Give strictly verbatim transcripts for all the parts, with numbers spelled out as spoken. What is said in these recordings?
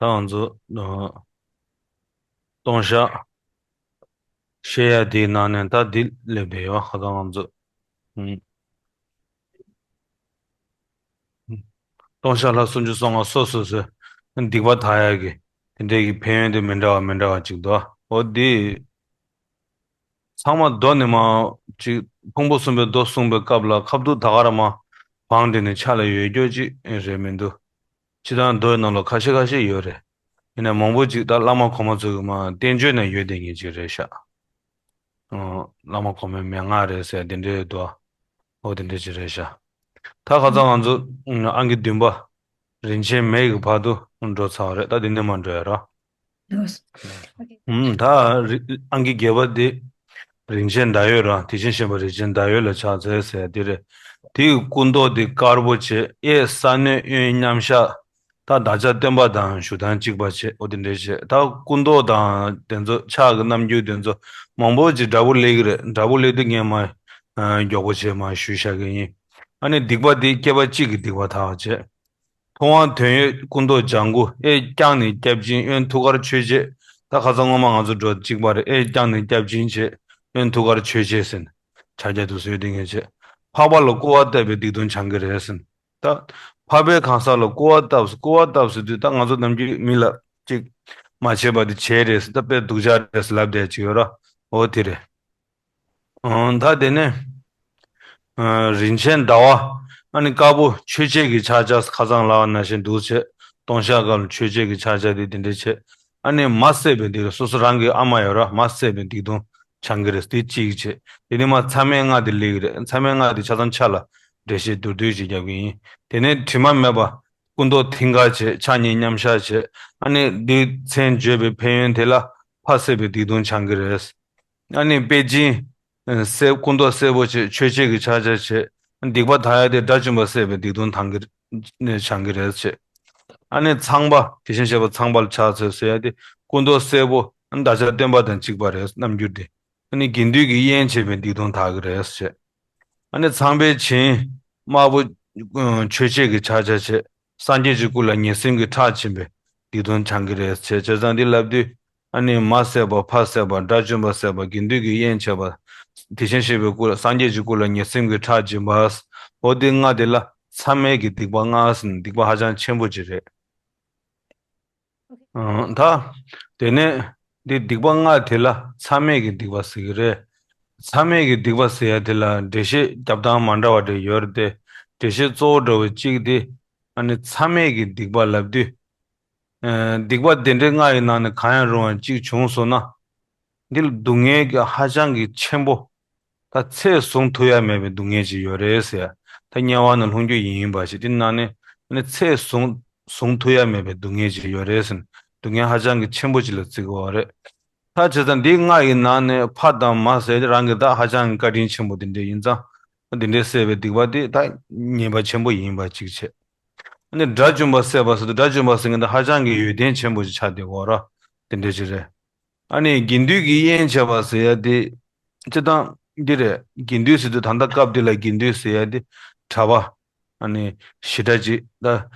ད་ང་ཚོ་ཨ་ལྟུང་བཤགས་བཤད་ཡ་དེའི་ནང་ནས་ད་འདི་སླེབས་བསྡད་ཡོད། ཁ་སང་ང་ཚོ་ཨ་ལྟུང་བཤགས་ལྷ་སུམ་ཅུ་སོ་ལྔ་སོ་སོ་སོའི་སྡིག་པ་དག་ཡ་གི་དེ་འདྲའི་གི་ཕན་ཡོན་དེ་མི་འདྲ་བ་མི་འདྲ་བ་ཅིག་འདུག་འོ་དེ་ཚང་མ་མདོ་ནས་མར་ཅིག་ཕུང་པོ་གསུམ་པའི་མདོ་གསུངས་པའི་སྐབས་ལ་ཁ་ཐུག་ད་ག་རང་མར་བང་སྒྲིག་ནས་ཕྱག་ལ་ཡོད་རྒྱུ་ཅིག་རེད་མི་འདུག་སྤྱིར་བཏང་མདོའི་ནང་ལ་ཁ་ཤས་ཁ་ཤས་ཡོད་རེད། ཡིན་ན་མང་པོ་ཅིག་ད་བླ་མ་གོང་མ་ཚོ་གི་མར་བསྟན་བཅོས་ནང་ཡོད་བསྡད་མཁན་ཅིག་རེད་ཤག་ཨོ། བླ་མ་གོང་མའི་མན་ངག་རེད་ཟེར་དེ་འདྲའི་འདུག་འོ་དེ་འདྲ་ཅིག་རེད་ཤག་ད་ཁ་སང་ང་ཚོ་ཨང་ཀི་བདུན་པ་རིན་ཆེན་མེ་གི་བར་དུ་འགྲོ་ཚར་བ་རེད། ད་དེ་ནས་མར་འགྲོ་ཡ་ར། ཨུམ། ད་རི་ཨང་ཀི་བརྒྱད་པ་དེ་རིན་ཆེན་ཟླ་འོད་ར། དེ་བཞིན་གཤེགས་པ་རིན་ཆེན་ཟླ་འོད་ལ་ཕྱག་འཚལ་ཟེར་དེ་རེད། དེའི་སྐུ་མདོག་དེ་དཀར་པོ་བྱས། གཡས་ས་གནོན་གཡོན་མཉམ་བཞག་ད་བདག་ཅག་སྟོན་པ་དང་བཞུགས་སྟངས་གཅིག་པ་བྱས། འོ་དེ་འདྲ་བྱས། ད་སྐུ་མདོག་དང་དེ་ཚོ་ཕྱག་གི་རྣམ་འགྱུར་དེ་ཚོ་མང་པོ་ཅིག་འདྲ་པོ་སླེབས་ཀྱི་རེད། འདྲ་པོ་སླེབས་དུས་ངས་མར་མགྱོགས་པོ་བྱས་མར་ཞུས་བཞག་གི་ཡིན། ཨ་ནི་སྡིག་པ་དེ་སྐྱེས་པ་གཅིག་གི་སྡིག་པ་དག་བྱས། ཐུབ་དབང་དོན་ཡོད་སྐུ་མདོག་ལྗང་གུ། གཡས་བརྐྱངས་ནས་སྐྱབས་སྦྱིན་གཡོན་ཐུགས་ཀར་མཆོད་བྱེད། ད་ཁ་སང་སྔོན་མ་ང་ཚོ་འགྲོ་གཅིག་པ་རེད། གཡས་བརྐྱངས་ནས་སྐྱབས་སྦྱིན་བྱེད། གཡོན་ཐུགས་ཀར་མཆོད་བྱེད་ཟེར་ནས་ཕྱག་རྒྱ་དུ་བཟོས་དེ་ངས་བྱེད། འཕགས་པ་ལ་སྐུར་བ་བཏབ་པའི་སྡིག་ལྟུང་བྱང་གི་རེད་ཟེར་ནས། ད་འཕགས་པའི་གང་ཟག་ལ་སྐུར་བ་བཏབ། སྐུར་བ་བཏབ་ཟེར་དུས་ད་ང་ཚོ་ནམ་རྒྱུན་མི་ལ་ཅིག་མ་བྱས་པ་དེ་བྱས་རེད་ཟེར། ད་དཔེ་སྡུག་ཅག་རེད་ཟེར་ལབ་བསྡད་ཅིག་ཡོད་ར། འོ་དེ་རེད། ཨང་། ད་དེ་ནས་ཨ་རིན་ཆེན་ཟླ་བ། ཨ་ནི་དཀར་པོ་མཆོད་བྱེད་ཀྱི་ཕྱག་རྒྱ། ཁ་སང་ལབ་པ་ནང་བཞིན་འདུག་བྱས། ལྟུང་བཤགས་སྐབས་ལ་མཆོད་བྱེད་ཀྱི་ཕྱག་རྒྱ་དེ་དེ་འདྲ་བྱས། ཨ་ནི་མ་བསད་པའི་སྡིག་ལ། སོ་སོ་རང་གི་ཨ་མ་ཡོད་ར། མ་བསད་པའི་སྡིག་ལྟུང་བྱང་གི་རེད། དེ་གཅིག་བྱས། དེ་ནས་མར་མཚམས་མེད་ལྔ་དེ་སླེབས་ཀྱི་རེད། མཚམས་མེད་ལྔ་དེ་ཆ་ཚང་ཕྱག་ལ་འགྲེལ་བཤད་མདོར་བསྡུས་ཤིག་རྒྱབ་ཀྱི་ཡིན། དེ་ནས་དྲི་མ་མེད་པ་སྐུ་མདོག་མཐིང་ག་བྱས། ཕྱག་གཉིས་མཉམ་བཞག་བྱས། ཨ་ནི་འདིའི་མཚན་བརྗོད་པའི་ཕན་ཡོན་དེ་ལ་ཕ་བསད་པའི་སྡིག་ལྟུང་བྱང་གི་རེད། ཨ་ནི་དཔལ་སྦྱིན་སེར། སྐུ་མདོག་སེར་པོ་བྱས། མཆོད་བྱེད་ཀྱི་ཕྱག་རྒྱ་བྱས། སྡིག་པ་དག་ཡ་དེ་དགྲ་བཅོམ་པ་བསད་པའི་སྡིག་ལྟུང་དང་གི་ནས་བྱང་གི་རེད་བྱས། ཨ་ནི་ཚངས་པ། དེ་བཞིན་གཤེགས་པ་ཚངས་པ་ལ་ཕྱག་འཚལ་ཟེར་ཡ་དེ་སྐུ་མདོག་སེར་པོ། ཨ་ནི་བདག་ཅག་སྟོན་པ་དང་གཅིག་པ་རེད། རྣམ་འགྱུར་དེ། ཨ་ནི་དགེ་འདུན་གྱི་དབྱེན་བྱས་པའི་སྡིག་ལྟུང་དག་གི་རེད་བྱས། ཨ་ནི་ཚངས་པའི་བྱིན་དམར་པོ་མཆོད་བྱེད་ཀྱི་ཕྱག་རྒྱ་བྱས། སངས་རྒྱས་ཀྱི་སྐུ་ལ་ཉེར་སྲིངམ་གྱི་ཁྲག་བྱིན་པའི་སྡིག་ལྟུང་བྱང་གི་རེད་བྱས། བྱས་ཙང་འདི་ལབ་དུས་ཨ་ནི་མ་བསད་པ། ཕ་བསད་པ། དགྲ་བཅོམ་པ་བསད་པ། དགེ་འདུན་གྱི་དབྱེན་བྱས་པ། དེ་བཞིན་གཤེགས་པའི་སྐུ་ལ། སངས་རྒྱས་ཀྱི་སྐུ་ལ་ཉེར་སྲིངམ་གྱི་ཁྲག་བྱིན་པ། འོ་དེ་ལྔ་དེ་ལ་མཚམས་མེད་ཀྱི་སྡིག་པ་ལྔ་ཟེར་ནས་སྡིག་པ་ཧ་ཅང་ཆེན་པོ་ཅིག་རེད། ཨང་། ད་དེ་ནས་འདི་སྡིག་པ་ལྔ་དེ་ལ་མཚམས་མེད་ཀྱི་སྡིག་པ་ཟེར་གྱི་རེད། མཚམས་མེད་ཀྱི་སྡིག་པ་ཟེར་ཡ་དེ་ལ་འགྲེལ་བཤད་རྒྱབ་སྟངས་མ་འདྲ་བ་འདྲ་ཡོད་རེད་དེ། འགྲེལ་བཤད་གཙོ་བོ་འདྲ་བོ་གཅིག་དེ། ཨ་ནི་མཚམས་མེད་ཀྱི་སྡིག་པ་ལབ་དུས། ཨ། སྡིག་པ་དེ་འདྲའི་ལྔ་ཡི་ནང་ནས་གང་ཡང་རུང་བ་གཅིག་བྱུང་སོང་ན། འདི་ལ་སྡུག་བསྔལ་གྱི་ཧ་ཅང་གི་ཆེན་པོ། ད་ཚད་བཟུང་ཐུབ་ཡ་མེད་པའི་སྡུག་བསྔལ་ཅིག་ཡོད་རེད་ཟེར། ད་དམྱལ་བ་ནང་ལྷུང་རྒྱུ་ཡིན་པ་ཞིག་དེ་ནང་ནས་ཨ་ནི་ཚད་བཟུང་བཟུང་ཐུབ་ཡ་མེད་པའི་སྡུག་བསྔལ་ཅིག་ཡོད་རེད་ཟེར། སྡུག་བསྔལ་ཧ་ཅང་གི་ཆེན་པོ་ཅིག་ལ་བརྩི་གི་ཡོད་རེད། ད་བྱས་ཙང་འདི་ལྔ་ཡི་ནང་ནས་ཕ་དང་མ་ཟེར་དེ་རང་གི་ད་ཧ་ཅང་གི་བཀའ་དྲིན་ཆེན་པོ་དེ་འདྲ་ཡིན་ཙང་། དེ་འདྲའི་བསད་པའི་སྡིག་པ་དེ་ད་ཉེས་པ་ཆེན་པོ་ཡིན་པ་གཅིག་བྱས། ཨ་ནི་དགྲ་བཅོམ་པ་བསད་པ་ཟེར་དུས་དགྲ་བཅོམ་པ་ཟེར་མཁན་དེ་ཧ་ཅང་གི་ཡོན་ཏན་ཆེན་པོ་ཞིག་ཆགས་བསྡད་ཡོད་རེད། དེ་འདྲ་ཅིག་རེད། ཨ་ནི་དགེ་འདུན་གྱི་དབྱེན་བྱས་པ་ཟེར་ཡ་དེ། སྤྱིར་བཏང་འདི་རེད། དགེ་འདུན་ཟེར་དུས་ད་ལྟ་སྐབས་འདི་ལ་དགེ་འདུན་ཟེར་ཡ་དེ་གྲྭ་པ། ཨ་ནི་བཞི་གྲྭ་གཅིག་ད།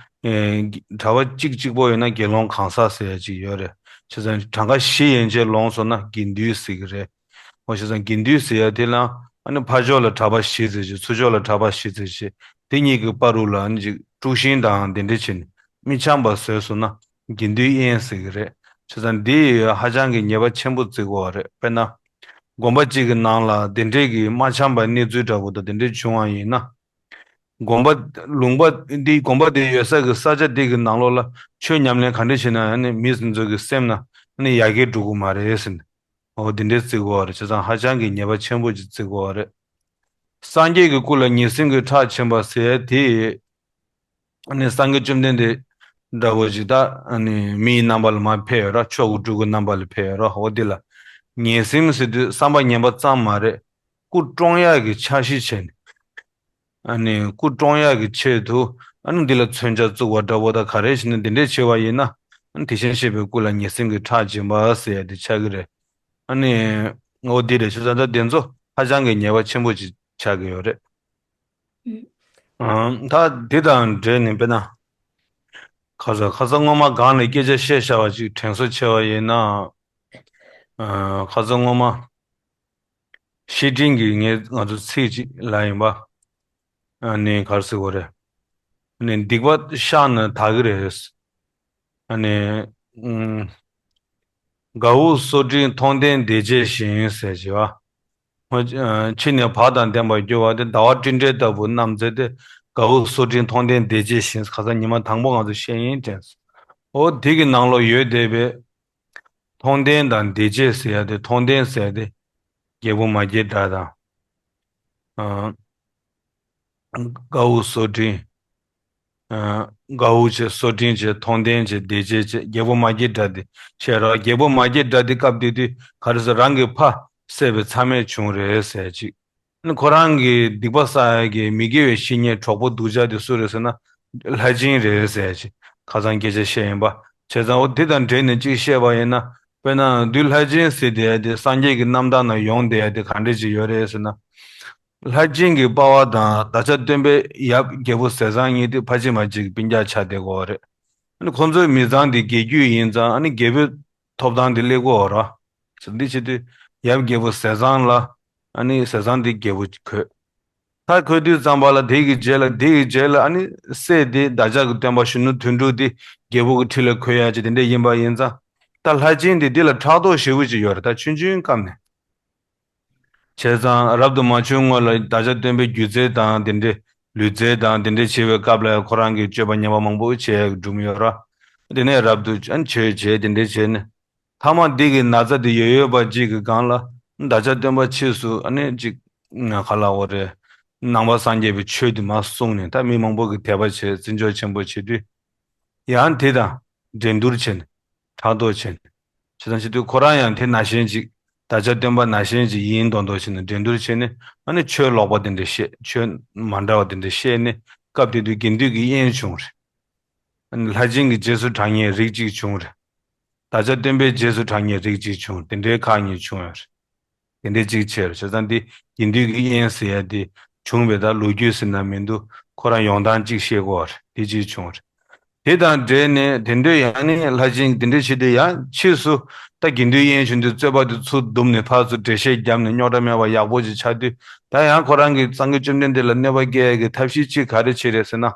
ཨེ། གྲྭ་པ་གཅིག་གཅིག་པོ་ཡོད་ན་དགེ་སློང་གང་ཟག་ཟེར་ཡ་གཅིག་ཡོད་རེད། བྱས་ཙང་གྲངས་ཀ་བཞི་ཡན་ཆད་ལོངས་སོང་ན་དགེ་འདུན་ཟེར་གི་རེད། འོ། བྱས་ཙང་དགེ་འདུན་ཟེར་ཡ་དེ་ལ་ཨ་ནི་ཕར་ཕྱོགས་ལ་གྲྭ་པ་བཞི་ཟེར་བྱས། ཚུར་ཕྱོགས་ལ་གྲྭ་པ་བཞི་ཟེར་བྱས། དེ་གཉིས་ཀྱི་བར་དུ་ལ་ཨ་ནི་ཅིག་དཀྲུག་ཤིང་དང་དེ་འདྲ་བྱས་ནས་མི་འཆམ་པ་བཟོས་སོང་ན་དགེ་འདུན་དབྱེན་ཟེར་གི་རེད། བྱས་ཙང་འདི་ཧ་ཅང་གི་ཉེས་པ་ཆེན་པོ་བརྩི་དགོས་པ་རེད། དཔེར་ན། དགོན་པ་གཅིག་གི་ནང་ལ་དེ་འདྲས་ཀྱི་མ་འཆམ་པ་གནས་ཚུལ་འདྲ་པོ་དང་དེ་འདྲས་བྱུང་བ་ཡིན་ན། དགོན་པ། ལུང་པ་འདི། དགོན་པ་འདི་ཡོད་ས་གི་ས་ཆ་འདི་གི་ནང་ལོགས་ལ་ཆོས་ཉམས་ལེན་ག་འདྲས་བྱས་ན་ཡང་ནི་མི་ཚོའི་གི་སེམས་ན་ནི་ཡར་རྒྱས་འགྲོ་གི་མ་རེད་ཟེར་ནས། འོ། འདི་འདྲས་བརྩི་དགོས་པ་རེད། བྱས་ཙང་ཧ་ཅང་གི་ཉེས་པ་ཆེན་པོ་ཅིག་བརྩི་དགོས་པ་རེད། སངས་རྒྱས་ཀྱི་སྐུ་ལ་ཉེར་སྲིང་གི་ཁྲག་བྱིན་པ་ཟེར་ཡ་དེ། ཨ་ནི་སངས་རྒྱས་བཅོམ་ལྡན་འདས་འདྲ་བོ་ཅིག་ད་ཨ་ནི་མིའི་རྣམ་པ་ལ་མར་ཕེབས་ཡོད་ར། མཆོག་གི་སྤྲུལ་སྐུ་རྣམ་པ་ལ་ཕེབས་ཡོད་ར། འོ་དེ་ལ་ཉེར་སྲིང་ཟེར་དུས་བསམ་པ་ངན་པ་ཙམ་མ་རེད། སྐུ་བཀྲོངས་ཡག་གི་འཆར་གཞི་བྱས་ནས། ཨ་ནི་སྐུ་བཀྲོངས་ཡག་གི་ཆེད་དུ་ཨ་ནི་འདི་ལ་མཚོན་ཆ་བཙུགས་པ་འདྲ་བོ་དང་ག་རེ་བྱས་ནས་འདི་འདྲས་བྱས་པ་ཡིན་ན། ཨ་ནི་དེ་བཞིན་གཤེགས་པའི་སྐུ་ལ་ཉེར་སྲིང་གི་ཁྲག་བྱིན་པ་ཟེར་ཡ་དེ་ཆགས་ཀྱི་རེད། ཨ་ནི་འོ་དེ་རེད། བྱས་ཙང་ད་དེ་ཚོ་ཧ་ཅང་གི་ཉེས་པ་ཆེན་པོ་ཅིག་ཆགས་ཀྱི་ཡོད་རེད། ཨང་། ད་འདི་དང་འབྲེལ་ནས་དཔེར་ན། ཁ་སང་ཁ་སང་སྔོན་མ་སྒང་ལ་སྐད་ཆ་བཤད་བཞག་པ་ཅིག་དྲན་གསོ་ཆེ་བ་ཡིན་ན། ཨ། ཁ་སང་སྔོན་མ་བཤེས་སྤྲིང་གིས་ངས་ང་ཚོ་ཚིག་ཅིག་ལབ་ཡིན་པ། ཨ་ནི་ག་རེ་ཟེར་དགོས་རེད། ཨ་ནི་སྡིག་པ་བཤགས་ན་དག་གི་རེད། ཨ་ནི། ཨུམ། དགའ་བོ་སོ་སྤྲིན་མཐོང་ལྡན་བདེ་བྱེད་བཞིན་ཟེར་བྱས་པ། ཕྱི་ནས་བག་དང་ལྡན་པར་གྱུར་པ་དེ་ཟླ་བ་སྤྲིན་བྲལ་ལྟ་བུ་རྣམས་ཚེ་སྟེ། དགའ་བོ་སོ་སྤྲིན་མཐོང་ལྡན་བདེ་བྱེད་བཞིན། ཁ་སང་ཉི་མ་དང་པོ་ང་ཚོ་བཤད་ཡིན་དྲན་སོང་། འོ་དེ་གི་ནང་ལོགས་ཡོད་བསྡད་པའི། མཐོང་ལྡན་དང་བདེ་བྱེད་ཟེར་ཡ་དེ། མཐོང་ལྡན་ཟེར་ཡ་དེ་རྒྱལ་པོ་མ་སྐྱེས་དགྲ་དང་། ཨ། དགའ་བོ་སོ་སྤྲིན། ཨ། དགའ་བོ་བྱས། སོ་སྤྲིན་བྱས། མཐོང་ལྡན་བྱས། བདེ་བྱེད་བྱས། རྒྱལ་པོ་མ་སྐྱེས་དགྲ་དེ་བྱས་ར། རྒྱལ་པོ་མ་སྐྱེས་དགྲ་དེ་སྐབས་དེ་དུས་ག་རེ་ཟེར། རང་གི་ཕ་བསད་པའི་མཚམས་མེད་བྱུང་རེད་ཟེར་ཅིག་ཁོ་རང་གི་སྡིག་པ་བསགས་ཡ་གི་མི་དགེ་བའི་བཤེས་གཉེན་གྲོགས་པོ་སྡུག་ཅག་དེ་སུ་རེད་ཟེར་ན། ལྷས་སྦྱིན་རེད་ཟེར་ཅིག་ཁ་སང་སྐད་ཆ་བཤད་ཡིན་པ། བྱས་ཙང་འོ་དེ་དང་འབྲེལ་ནས་ཅིག་བཤད་པ་ཡིན་ན། དཔེར་ན་བདུད་ལྷས་སྦྱིན་ཟེར་བསྡད་ཡ་དེ་སངས་རྒྱས་ཀྱི་རྣམ་ཐར་ནང་ཡོང་བསྡད་ཡ་དེ་ག་འདྲ་ཅིག་ཡོད་རེད་ཟེར་ན། ལྷས་སྦྱིན་གྱི་པ་ཕ་དང་བདག་ཅག་སྟོན་པའི་ཡབ་རྒྱལ་པོ་ཟས་གཙང་གཉིས་དེ་ཕ་གཅིག་མ་གཅིག་གི་སྤུན་ཀྱག་ཆགས་བསྡད་ཀྱི་ཡོད་རེད། ཨ་ནི་ཁོང་ཚོའི་མི་ཚང་དེ་རྒྱལ་རྒྱུད་ཡིན་ཙང་། ཨ་ནི་རྒྱལ་པོའི་ཐོབ་ཐང་དེ་སླེབས་ཀྱི་ཡོད་རེད། འདི་བྱེད་དུས་ཡབ་རྒྱལ་པོ་ཟས་གཙང་ལ། ཨ་ནི་ཟས་གཙང་དེ་རྒྱལ་པོ་འཁོད། ད་འཁོད་དུས་ཙམ་པ་ལ། དེ་གི་རྗེས་ལ། དེ་གི་རྗེས་ལ་ཨ་ནི་སྲས་དེ་བདག་ཅག་གི་སྟོན་པ་གཞོན་ནུ་དོན་གྲུབ་དེ་རྒྱལ་པོ་གི་ཁྲི་ལ་འཁོད་ཡ་ཅིག་དེ་འདྲ་ཡིན་པ་ཡིན་ཙང་། ད་ལྷས་སྦྱིན་དེ་འདི་ལ་ཕྲག་དོག་ཞེ་པོ་ཅིག་ཡོད་རེད། ད་ཆུང་ཆུང་སྐབས་ནས། བྱས་ཙང་རབ་ཏུ་མ་བྱུང་སྔོན་ལ་བདག་ཅག་སྟོན་པའི་སྒྱུ་རྩལ་དང་དེ་འདྲའི་ལུས་རྩལ་དང་དེ་འདྲའི་བྱེད་པའི་སྐབས་ལ་ཁོ་རང་གིས་སྤྱོད་པ་ངན་པ་མང་པོ་བྱས་སྒྲུབ་ཡོད་ར། དེ་ནས་རབ་ཏུ་ཨ་ནི་ཆོས་བྱས་དེ་འདྲའི་བྱས་ནས། ཐ་མ་འདི་གི་ན་ཚ་དེ་ཡོད་ཡོད་པ་ཅིག་གི་སྒང་ལ། བདག་ཅག་སྟོན་པ་ཕྱིས་སུ་ཨ་ནི་ཅིག་ག་ལབ་དགོས་རེད། ནང་པ་སངས་རྒྱས་པའི་ཆོས་དེ་མར་གསུངས་ནས། ད་མི་མང་པོ་གིས་དད་པ་བྱས། བརྩི་འཇོག་ཆེན་པོ་བྱེད་དུས། ཡང་དེ་དང་འགྲན་བསྡུར་བྱས་ནས། ཕྲག་དོག་བྱས་ནས། བྱས་ཙང་བྱེད་དུས་ཁོ་རང་ཡང་དེ་ནང་བཞིན་ཅིག་བདག་ཅག་སྟོན་པ་ནང་བཞིན་ཅིག་ཡིན་མདོག་མདོག་བྱས་ནས་འགྲན་བསྡུར་བྱས་ནས། ཨ་ནི་ཆོས་ལོག་པ་དེ་འདྲ་བཤད། ཆོས་མ་འདྲ་བ་དེ་འདྲ་བཤད་ནས། སྐབས་དེ་དུས་དགེ་འདུན་གྱི་དབྱེན་བྱུང་རེད། ཨ་ནི་ལྷས་སྦྱིན་གྱི་རྗེས་སུ་འབྲང་མཁན་རིགས་གཅིག་བྱུང་རེད། བདག་ཅག་སྟོན་པའི་རྗེས་སུ་འབྲང་མཁན་རིགས་གཅིག་བྱུང་། དེ་འདྲའི་ཁག་གཉིས་བྱུང་ཡོད་རེད། དེ་འདྲའི་གཅིག་བྱས་རེད། བྱས་ཙང་འདི་དགེ་འདུན་གྱི་དབྱེན་ཟེར་ཡ་དེ་བྱུང་བའི་ད་ལོ་རྒྱུས་ཟེར་ན་མི་འདུག་ཁོ་རང་ཡོང་སྟངས་གཅིག་བཤད་ཀྱི་ཡོད་རེད། དེ་གཅིག་བྱུང་རེད། དེ་དང་འབྲེལ་ནས་དེ་འདྲའི་ཡང་ནི་ལྷས་སྦྱིན་དེ་འདྲ་བྱས་ཏེ། ཡང་ཕྱིས་སུ་ད་དགེ་འདུན་དབྱེན་བྱུང་དུས་རྩོད་པ་དེ་ཚུར་བསྡུམས་ནས་ཕར་ཚུར་འགྲེལ་བཤད་བརྒྱབ་ནས་རྙོག་དྲ་མེད་པ་ཡག་པོ་ཅིག་ཆགས་དུས། ད་ཡང་ཁོ་རང་གིས་སངས་རྒྱས་བཅོམ་ལྡན་འདས་ལ་གནོད་པ་སྐྱེལ་ཡ་གི་ཐབས་ཤེས་གཅིག་ག་རེ་བྱས་རེད་ཟེར་ན།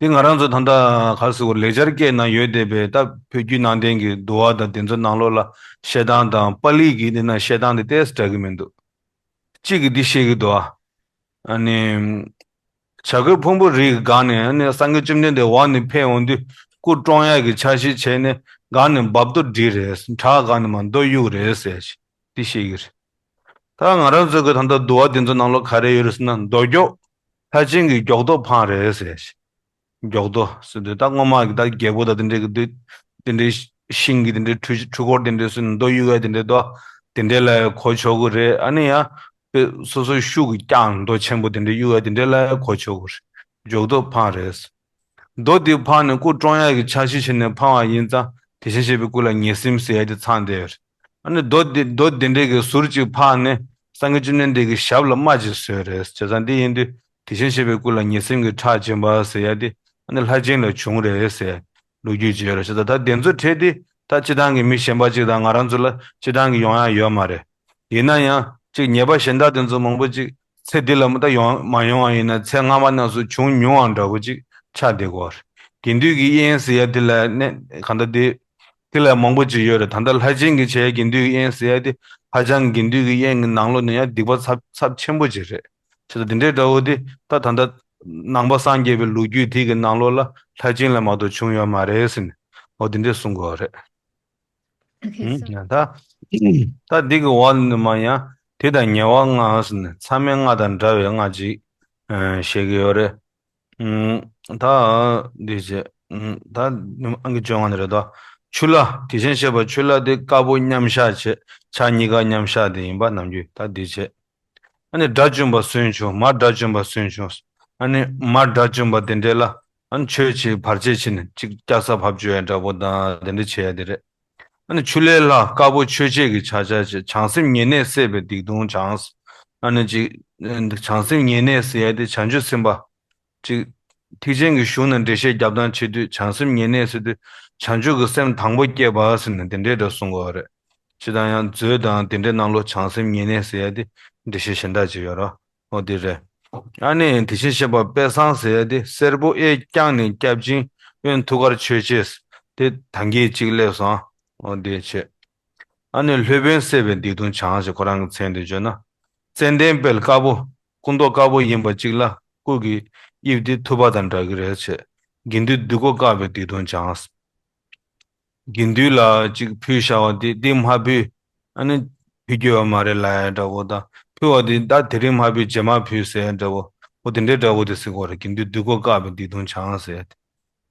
འདི་ང་རང་ཚོ་ད་ལྟ་ག་རེ་ཟེར་དགོས། ལེགས་སྦྱར་སྐད་ནང་ཡོད་བསྡད་པའི་ད་བོད་བརྒྱུད་ནང་བསྟན་གྱི་འདུལ་བ་དང་དེ་ཚོ་ནང་ལོགས་ལ་བཤད་སྟངས་དང་པཱ་ལི་གི་འདི་ན་བཤད་སྟངས་དེ་ཏོག་ཙམ་འདྲ་གི་མི་འདུག་གཅིག་གིས་འདི་བཤད་ཀྱི་འདུག་ཨ་ནི། བྱ་རྒོད་ཕུང་པོའི་རིའི་སྒང་ནས། ཨ་ནི་སངས་རྒྱས་བཅོམ་ལྡན་འདས་འོག་ནས་ཕེབས་འོང་དུས་སྐུ་བཀྲོངས་ཡག་གི་འཆར་གཞི་བྱས་ནས། སྒང་ནས་འབབ་རྡོ་སྒྲིལ་རེད། བྲག་སྒང་ནས་མར་རྡོ་གཡུག་རེད་ཟེར། འདི་བཤད་ཀྱི་རེད། ད་ང་རང་ཚོ་གི་ད་ལྟ་འདུལ་བ་དེ་ཚོ་ནང་ལོགས་ག་རེ་ཡོད་རེད་ཟེར་ན། རྡོ་སྒྱོགས། ལྷས་སྦྱིན་གྱི་སྒྱོགས་རྡོ་འཕངས་རེད་ཟེར། སྒྱོགས་རྡོ་ཟེར་དུས་ད་སྔོན་མ་གི་ད་རྒྱལ་པོ་དང་དེ་འདྲའི་གི་དུས། དེ་འདྲའི་ཤིང་གི་དེ་འདྲའི་འཕྲུལ་འཕྲུལ་འཁོར་དེ་འདྲའི་ཚུར་རྡོ་གཡུག་ཡ་དེ་འདྲའི་རྡོ། དེ་འདྲའི་ལ་གོ་ཆོག་གི་རེད། ཨ་ནི་ཡང་དཔེ་སོ་སོའི་ཤུགས་ཀྱིས་རྐྱང་རྡོ་ཆེན་པོ་དེ་འདྲའི་གཡུག་ཡ་དེ་འདྲའི་ལ་གོ་ཆོག་གི་རེད། སྒྱོགས་རྡོ་འཕངས་རེད། རྡོ་དེ་འཕངས་ནས་སྐུ་བཀྲོངས་ཡག་གི་འཆར་གཞི་བྱས་ནས་འཕངས་པ་ཡིན་ཙང་། དེ་བཞིན་གཤེགས་པའི་སྐུ་ལ་ཉེས་སེམས་ཟེར་ཡ་དེ་ཚང་བསྡད་ཡོད་རེད། ཨ་ནི་རྡོ་དེ་རྡོ་དེ་འདྲའི་གི་ཟུར་གཅིག་འཕངས་ནས་སངས་རྒྱས་བཅོམ་ལྡན་འདས་ཀྱི་ཞབས་ལ་རྨ་ཅིག་བཟོས་རེད། བྱས་ཙང་འདི་ཡིན་དུས་དེ་བཞིན་གཤེགས་པའི་སྐུ་ལ་ཉེས་སེམས་ཀྱི་ཁྲག་སྦྱིན་པ་ཟེར་ཡ་དེ་ཨ་ནི་ལྷས་སྦྱིན་ལ་བྱུང་རེད་ཟེར་ལོ་རྒྱུས་ཅིག་ཡོད་རེད། བྱས་ཙང་ད་དེ་ཚོ་འཕྲད་དེ་ད་སྤྱིར་བཏང་གི་མི་གཞན་པ་ཅིག་དང་ང་རང་ཚོ་ལ་སྤྱིར་བཏང་གི་ཡོང་ཡ་ཡོད་མ་རེད། ཡིན་ན་ཡང་ཅིག་ཉེས་པ་གཞན་དག་དེ་ཚོ་མང་པོ་ཅིག་ཚེ་འདི་ལ་མ་ད་ཡོང་མ་ཡོང་བ་ཡིན་ན། ཚེ་སྔ་མ་རྣམས་སུ་བྱུང་མྱོང་བ་འདྲ་པོ་ཅིག་ཆགས་བསྡད་ཀྱི་ཡོད་རེད། དགེ་འདུན་གྱི་དབྱེན་ཟེར་ཡ་དེ་ལ་ནི་གང་ལྟར་དེ་དེ་ལ་མང་པོ་ཅིག་ཡོད་རེད། ད་ལྟ་ལྷས་སྦྱིན་གྱིས་བྱས་དགེ་འདུན་གྱི་དབྱེན་ཟེར་ཡ་དེ་ཧ་ཅང་དགེ་འདུན་གྱི་དབྱེན་གྱི་ནང་ལོགས་ནས་ཡང་སྡིག་པ་ཚབས་ཚབས་ཆེན་པོ་ཅིག་རེད། བྱས་ཙང་དེ་འདྲའི་འདྲ་པོ་དེ་ད་ད་ལྟ་ནང་པ་སངས་རྒྱས་པའི་ལོ་རྒྱུས་དེ་གི་ནང་ལོགས་ལ་ལྷས་སྦྱིན་ལ་མ་གཏོགས་བྱུང་ཡོད་མ་རེད་ཟེར་ནས། འོ་དེ་འདྲས་གསུང་གི་ཡོད་རེད། Okay, ཨུམ། so ཡང་ད་ད་འདི་གི་འོག་ནས་མར་ཡང་དེ་དང་ཉེ་བ་ལྔ་ཟེར་ནས་མཚམས་མེད་ལྔ་དང་འདྲ་བའི་ལྔ་ཅིག་ཨ་བཤད་ཀྱི་ཡོད་རེད། ཨུམ། ད་འདི་བྱས། ཨུམ། ད་ཨང་ཀི་བཅོ་ལྔ་ནས་རེད་དོ། ཆུ་ལྷ། དེ་བཞིན་གཤེགས་པ་ཆུ་ལྷ་དེ་དཀར་པོ་མཉམ་བཞག་བྱས། ཕྱག་གཉིས་ཀ་མཉམ་བཞག་དེ་ཡིན་པ་ནམ་རྒྱུན་ད་འདི་བྱས། ཨ་ནི་དགྲ་བཅོམ་པ་སུན་བྱུང་། མར་དགྲ་བཅོམ་པ་སུན་བྱུང་། ཨ་ནི་མར་དགྲ་བཅོམ་པ་དེ་འདྲས་ལ་ཨ་ནི་ཆོས་བྱེད་བར་ཆད་བྱེད་ནས་ཅིག་སྐྱ་ས་བབས་བཅོས་ཡ་འདྲ་པོ་དང་དེ་འདྲ་བྱེད་ཡ་དེ་རེད། ཨ་ནི་ཆུ་ལྷའི་ལྷ་དཀར་པོ་ཆོས་འཆད་ཀྱི་ཕྱག་རྒྱ་བྱེད། བྱང་སེམས་ཉེ་གནས་བསད་པས་སྡིག་ལྟུང་བྱང་། ཨ་ནི་ཅིག་བྱང་སེམས་ཉེ་གནས་ཟེར་ཡ་དེ་བྱང་ཆུབ་སེམས་དཔའ་ཅིག་ཐེག་ཆེན་གྱི་གཞུང་ནས་འགྲེལ་བཤད་རྒྱབ་སྟངས་བྱེད་དུས་བྱང་སེམས་ཉེར་གནས་ཟེར་དུས་བྱང་ཆུབ་ཀྱི་སེམས་དང་པོ་བསྐྱེད་པ་ཟེར་ནས་དེ་འདྲའི་འདྲ་གསུང་གི་ཡོད་རེད། སྤྱིར་བཏང་ཡང་མཛོད་དང་དེ་འདྲའི་ནང་ལོགས་བྱང་སེམས་ཉེར་གནས་ཟེར་ཡ་དེ་འགྲེལ་བཤད་གཞན་དག་ཅིག་ཡོད་རེད། འོ་དེ་རེད། ཨ་ནི་དེ་བཞིན་གཤེགས་པ་དཔལ་བཟང་ཟེར་ཡ་དེ་སེར་པོ་གཡས་བརྐྱང་ནས་སྐྱབས་སྦྱིན་གཡོན་ཐུགས་ཀར་མཆོད་ཅེས་དེ་ད་གིན་གཅིག་སླེབས་སོང་། འོ་དེ་བྱས། ཨ་ནི་སློབ་དཔོན་བསད་པའི་སྡིག་ལྟུང་བྱང་ཞེས་ཁོ་རང་གི་མཚན་དེ་བརྗོད་ན། ཙན་དན་དཔལ་དཀར་པོ། སྐུ་མདོག་དཀར་པོ་ཡིན་པ་གཅིག་ལ་སྐུ་གི་དབྱིབས་དེ་ཐུབ་པ་དང་འདྲ་གི་རེད་བྱས། དགེ་འདུན་སྡིག་གོ་བཀག་པའི་སྡིག་ལྟུང་བྱང་། དགེ་འདུན་ལ་ཅིག་ཕུལ་བཞག་པ་དེ་དེ་མ་ཕུལ། ཨ་ནི་ཕུལ་རྒྱུ་ཡོད་མ་རེད་ལབ་ཡ་འདྲ་བོ་དང་ཕུལ་བ་དེ་ད་དེ་རིང་མ་ཕུལ་རྗེས་མ་ཕུལ་ཟེར་ཡ་འདྲ་བོ། འོ་དེ་འདྲའི་འདྲ་བོ་དེ་ཟེར་གོ་རེད། དགེ་འདུན་སྡིག་གོ་བཀག་པའི་སྡིག་ལྟུང་བྱང་ཟེར་ཡ་དེ།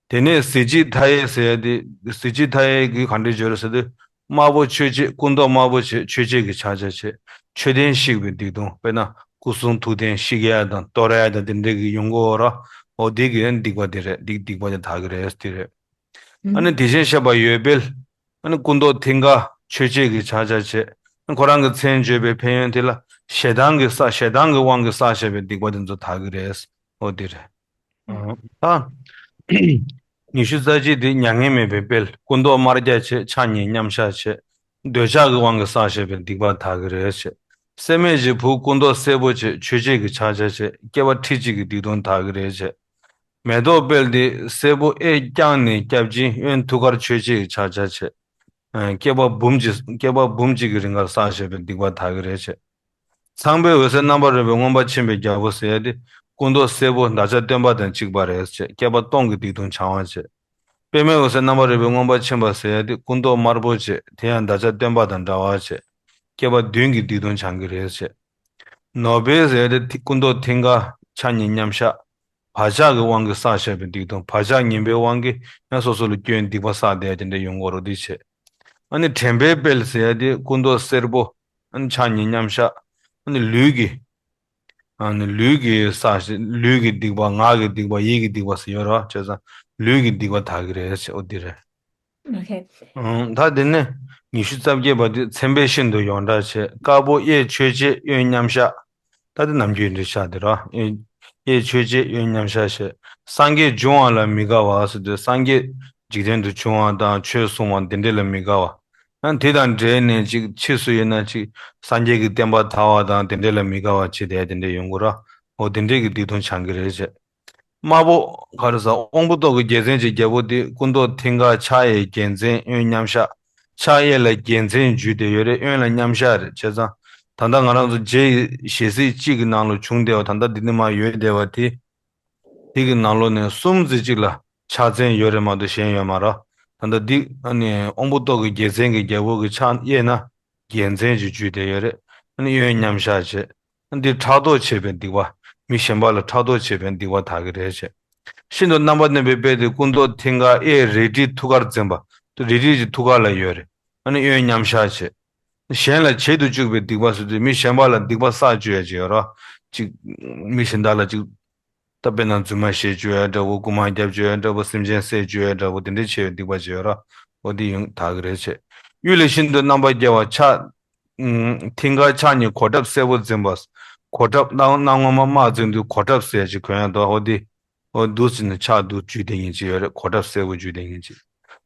དེ་ནས་གཟི་བརྗིད་མཐའ་ཡས་ཟེར་ཡ་དེ། གཟི་བརྗིད་མཐའ་ཡས་ཀྱི་ག་འདྲ་བརྗོད་རེད་ཟེར་དུས། དམར་པོ་མཆོད་བྱེད། སྐུ་མདོག་དམར་པོ་བྱེད་མཆོད་བྱེད་ཀྱི་ཕྱག་རྒྱ་བྱེད། མཆོད་རྟེན་བཤིག་པའི་སྡིག་ལྟུང་། དཔེར་ན་སྐུ་གསུང་ཐུགས་རྟེན་བཤིག་ཡ་དང་གཏོར་ཡ་དང་དེ་འདྲ་གི་ཡོང་གི་ཡོད་ར། འོ་དེ་གི་སྡིག་པ་དེ་རེད། སྡིག་སྡིག་པ་དེ་དག་གི་རེད་དེ་རེད། ཨ་ནི་དེ་བཞིན་གཤེགས་པ་འོད་དཔལ། ཨ་ནི་སྐུ་མདོག་མཐིང་ག་མཆོད་བྱེད་ཀྱི་ཕྱག་རྒྱ་བྱེད། ཨ་ནི་ཁོ་རང་གི་མཚན་བརྗོད་པའི་ཕན་ཡོན་དེ་ལ་ཞེ་སྡང་གི་བསགས། ཞེ་སྡང་གི་དབང་གིས་བསགས་བཞག་པའི་སྡིག་པ་དེ་ཚོ་དག་གི་རེད། འོ་དེ་རེད། ད། ཉི་ཤུ་རྩ་གཅིག་དེ་མྱ་ངན་མེད་པའི་དཔལ། སྐུ་མདོག་དམར་རྒྱ་བྱེད། ཕྱག་གཉིས་མཉམ་བཞག་བྱེད། འདོད་ཆགས་ཀྱི་དབང་གིས་བསགས་བཞག་པའི་སྡིག་པ་དག་གི་རེད་བྱེད། སྲེད་མེད་ཀྱི་བུ། སྐུ་མདོག་སེར་པོ་བྱེད། མཆོད་བྱེད་ཀྱི་ཕྱག་རྒྱ་བྱེད། སྐྱེ་བ་ཁྲི་གཅིག་གི་སྡིག་ལྟུང་དག་གི་རེད་བྱེད། མེ་ཏོག་དཔལ་དེ་སེར་པོ་གཡས་བརྐྱང་ནས་སྐྱབས་སྦྱིན། གཡོན་ཐུགས་ཀར་མཆོད་བྱེད་ཀྱི་ཕྱག་རྒྱ་བྱེད། ཨ། བསྐལ་པ་འབུམ་གྱི། བསྐལ་པ་འབུམ་གཅིག་གི་རིང་གར་བསགས་བཞག་པའི་སྡིག་པ་དག་གི་རེད་བྱེད། ཚངས་པའི་འོད་ཟེར་རྣམ་པར་རོལ་པའི་མངོན་པར་ཆེན་པོའི་རྒྱལ་པོ་ཟེར་ཡ་དེ། སྐུ་མདོག་སེར་པོ་བདག་ཅག་སྟོན་པ་དང་གཅིག་པ་རེད་བྱེད། བསྐལ་པ་སྟོང་གི་སྡིག་ལྟུང་བྱང་བར་བྱེད། པདྨའི་འོད་ཟེར་རྣམ་པར་རོལ་པའི་མངོན་པར་ཆེན་པོ་ཟེར་ཡ་དེ་སྐུ་མདོག་དམར་པོ་བྱེད། དེ་ཡང་བདག་ཅག་སྟོན་པ་དང་འདྲ་བར་བྱེད། བསྐལ་པ་བདུན་གྱི་སྡིག་ལྟུང་བྱང་གི་རེད་བྱེད། ནོར་དཔལ་ཟེར་ཡ་དེ་སྐུ་མདོག་མཐིང་ག་ཕྱག་གཉིས་མཉམ་བཞག་བག་ཆགས་ཀྱི་དབང་གིས་བསགས་བཞག་པའི་སྡིག་ལྟུང་། བག་ཆགས་ངན་པའི་དབང་གིས་ཡང་སོ་སོ་ལ་སྐྱོན་སྡིག་པ་བསགས་བསྡད་དེ་འདྲ་ཡོང་གི་རེད་དེ་བྱེད། ཨ་ནི་དྲན་པའི་དཔལ་ཟེར་ཡ་དེ་སྐུ་མདོག་སེར་པོ། ཨ་ནི་ཕྱག་གཉིས་མཉམ་བཞག་ཨ་ནི་ལུས་ཀྱི། ཨ་ནི་ལུས་ཀྱི་བསགས་བཞག་ལུས་ཀྱི་སྡིག་པ། ངག་གི་སྡིག་པ། ཡིད་ཀྱི་སྡིག་པ་ཟེར་ཡོད་རེད་བ། བྱས་ཙང་ལུས་ཀྱི་སྡིག་པ་དག་གི་རེད་ཟེར། འོ་འདི་རེད། Okay. ཨང་། ད་དེ་ནས་ཉི་ཤུ་རྩ་བརྒྱད་པ་དེ་མཚན་དཔེ་ཤིན་ཏུ་ཡོངས་གྲགས་བྱེད། དཀར་པོ་གཡས་མཆོད་བྱེད་གཡོན་མཉམ་བཞག་ད་དེ་ནམ་རྒྱུན་འདྲ་ཆགས་དེ་ར། གཡས་གཡས་མཆོད་བྱེད་གཡོན་མཉམ་བཞག་བྱེད། སངས་རྒྱས་འབྱུང་བ་ལ་མི་དགའ་བ་ཟེར་དུས་སངས་རྒྱས་འཇིག་རྟེན་དུ་བྱུང་བ་དང་ཆོས་གསུང་བ་འདི་འདྲ་ལ་མི་དགའ་བ། ཡང་དེ་དང་འབྲེལ་ནས་ཅིག་ཕྱིས་སུ་ཡིན་ན་ཅིག་སངས་རྒྱས་ཀྱི་བསྟན་པ་དར་བ་དང་དེ་འདྲ་ལ་མི་དགའ་བ་བྱེད་དེ་དེ་འདྲ་ཡོང་གི་ར། འོ་དེ་འདྲ་གི་སྡིག་ལྟུང་བྱང་གི་རེད་བྱེད། དམར་པོ་ག་རེ་ཟ། དབང་པོ་ཏོག་གི་རྒྱལ་མཚན་གྱི་རྒྱལ་པོ་དེ་སྐུ་མདོག་མཐིང་ག་ཕྱག་གཡས་རྒྱལ་མཚན་གཡོན་མཉམ་བཞག་ཕྱག་གཡས་ལ་རྒྱལ་མཚན་འཇུས་ཏེ་ཡོད་རེད། གཡོན་ལ་མཉམ་བཞག་རེད། བྱས་ཙང་ད་ལྟ་ང་རང་ཚོ་རྗེ་ཡི་ཞལ་གཟིགས་གཅིག་གི་ནང་ལ་བྱུང་བསྡད་པ། ད་ལྟ་འདི་ནས་མར་ཡོད་བསྡད་པ་དེ། དེ་གི་ནང་ལོགས་ནས་གསུམ་ཙམ་གཅིག་ལ་ཕྱག་མཚན་ཡོད་རེད་མ་གཏོགས་གཞན་ཡོད་མ་རེད། ད་ལྟ་འདི་ཨ་ནི་དབང་པོ་ཏོག་གི་རྒྱལ་མཚན་གྱི་རྒྱལ་པོ་གི་ཕྱག་གཡས་ན་རྒྱལ་མཚན་ཅིག་འཇུས་བསྡད་ཡོད་རེད། ཨ་ནི་གཡོན་མཉམ་བཞག་བྱས། འདི་ཕྲག་དོག་བྱེད་པའི་སྡིག་པ། མི་གཞན་པ་ལ་ཕྲག་དོག་བྱེད་པའི་སྡིག་པ་དག་གི་རེད་བྱས། ཤིན་ཏུ་རྣམ་པར་གནོན་པའི་དཔལ་དེ་སྐུ་མདོག་མཐིང་ག་གཡས་རལ་གྲི་ཐུགས་ཀར་འཛིན་པ། རལ་གྲི་ཅིག་ཐུགས་ཀ་ལ་ཡོད་རེད། ཨ་ནི་གཡོན་མཉམ་བཞག་བྱས། གཞན་ལ་བྱེད་དུ་བཅུག་པའི་སྡིག་པ་ཟེར་དུས་མི་གཞན་པ་ལ་སྡིག་པ་བསགས་བཅུག་ཡ་ཅིག་ཡོད་རེད། ཅིག་མི་གཞན་དག་ལ་ཅིག་ད་དཔེར་ན་རྫུན་མ་བཤད་བཅུག་ཡ་འདྲ་བོ། རྐུ་མ་རྒྱབ་བཅུག་ཡ་འདྲ་བོ། སེམས་ཅན་བསད་བཅུག་ཡ་འདྲ་བོ། དེ་འདྲའི་ཆེ་བའི་སྡིག་པ་ཅིག་ཡོད་རེད། འོ་དེ་ཡང་དག་གི་རེད་བྱས། གཡུལ་ལས་ཤིན་ཏུ་རྣམ་པར་རྒྱལ་བ་ཕྱག་མཐིང་ག་ཕྱག་གཉིས་གོ་ཁྲབ་སེར་པོ་འཛིན་པ། གོ་ཁྲབ་སྣ་སྣ་ངོ་མ་དམར་འཛིན་དུས་གོ་ཁྲབ་ཟེར་ཅིག་གོན་ཡ་འདུག་འོ་དེ། འོ་འདུག་ཟེར་ནས་ཕྱག་འདུག་འཇུས་བསྡད་མཁན་ཅིག་ཡོད་རེད། གོ་ཁྲབ་སེར་པོ་འཇུས་བསྡད་མཁན་ཅིག་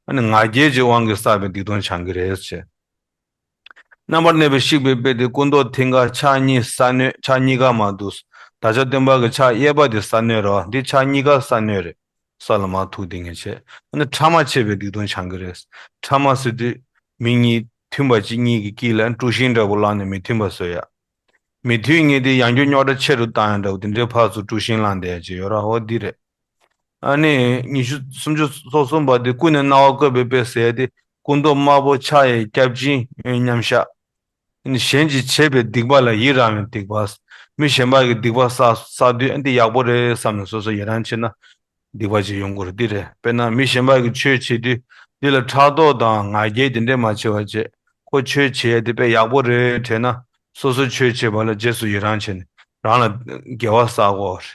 ཨ་ནི་ང་རྒྱལ་གྱི་དབང་གིས་བསགས་པའི་སྡིག་ལྟུང་བྱང་གི་རེད་བྱས། རྣམ་པར་གནོན་པའི་བཤིག་པའི་དཔལ་དེ་སྐུ་མདོག་མཐིང་ག་ཕྱག་གཉིས་ས་གནོན། ཕྱག་གཉིས་ཀ་མར་འདུག་བདག་ཅག་སྟོན་པ་གི་ཕྱག་གཡས་པ་དེ་ས་གནོན་རེད་བ། འདི་ཕྱག་གཉིས་ཀ་ས་གནོན་རེད། ས་ལ་མར་ཐུག་བསྡད་མཁན་བྱས། ཨ་ནི་ཕྲ་མ་བྱས་པའི་སྡིག་ལྟུང་བྱང་གི་རེད། ཕྲ་མ་ཟེར་དུས་མི་གཉིས་མཐུན་པ་གཅིག་གཉིས་ཀྱི་དཀྱིལ་ལ་དཀྲུག་ཤིང་འདྲ་པོ་བསླངས་ནས་མི་མཐུན་པ་བཟོ་ཡ། མི་མཐུན་ངེས་དེ་ཡང་རྒྱུ་རྙོག་དྲ་ཆེ་རུ་བཏང་ཡ་འདྲ་པོ་དེ་འདྲའི་ཕར་ཚུར་དཀྲུག་ཤིང་བསླངས་བསྡད་ཡ་ཅིག་ཡོད་ར། འོ་འདི་རེད། ཨ་ནི་ཉི་ཤུ་སུམ་ཅུ་སོ་གསུམ་པ་དེ་ཀུན་ནས་སྣང་བ་བཀོད་པའི་དཔལ་ཟེར་ཡ་དེ་སྐུ་མདོག་དམར་པོ་ཕྱག་གཡས་སྐྱབས་སྦྱིན་གཡོན་མཉམ་བཞག་ཨ་ནི་གཞན་གྱིས་བྱས་པའི་སྡིག་པ་ལ་ཡི་རང་བའི་སྡིག་པ། མི་གཞན་པ་གི་སྡིག་པ་བསགས་བསགས་དུས་ཨ་འདི་ཡག་པོ་རེད་བསམ་ནས་སོ་སོ་ཡི་རང་བྱེད་ན་སྡིག་པ་ཅིག་ཡོང་གི་རེད། འདི་རེད། དཔེར་ན་མི་གཞན་པ་གི་ཆོས་བྱེད་དུས་འདི་ལ་ཕྲག་དོག་དང་ང་རྒྱལ་དེ་འདྲས་མ་བྱེད་པ་བྱེད། ཁོ་ཆོས་བྱེད་ཡ་དེ་དཔེ་ཡག་པོ་རེད་དྲན་ན་སོ་སོ་ཆོས་བྱེད་པ་ལ་རྗེས་སུ་ཡི་རང་བྱས་ནས་རང་ལ་དགེ་བ་བསགས་དགོས་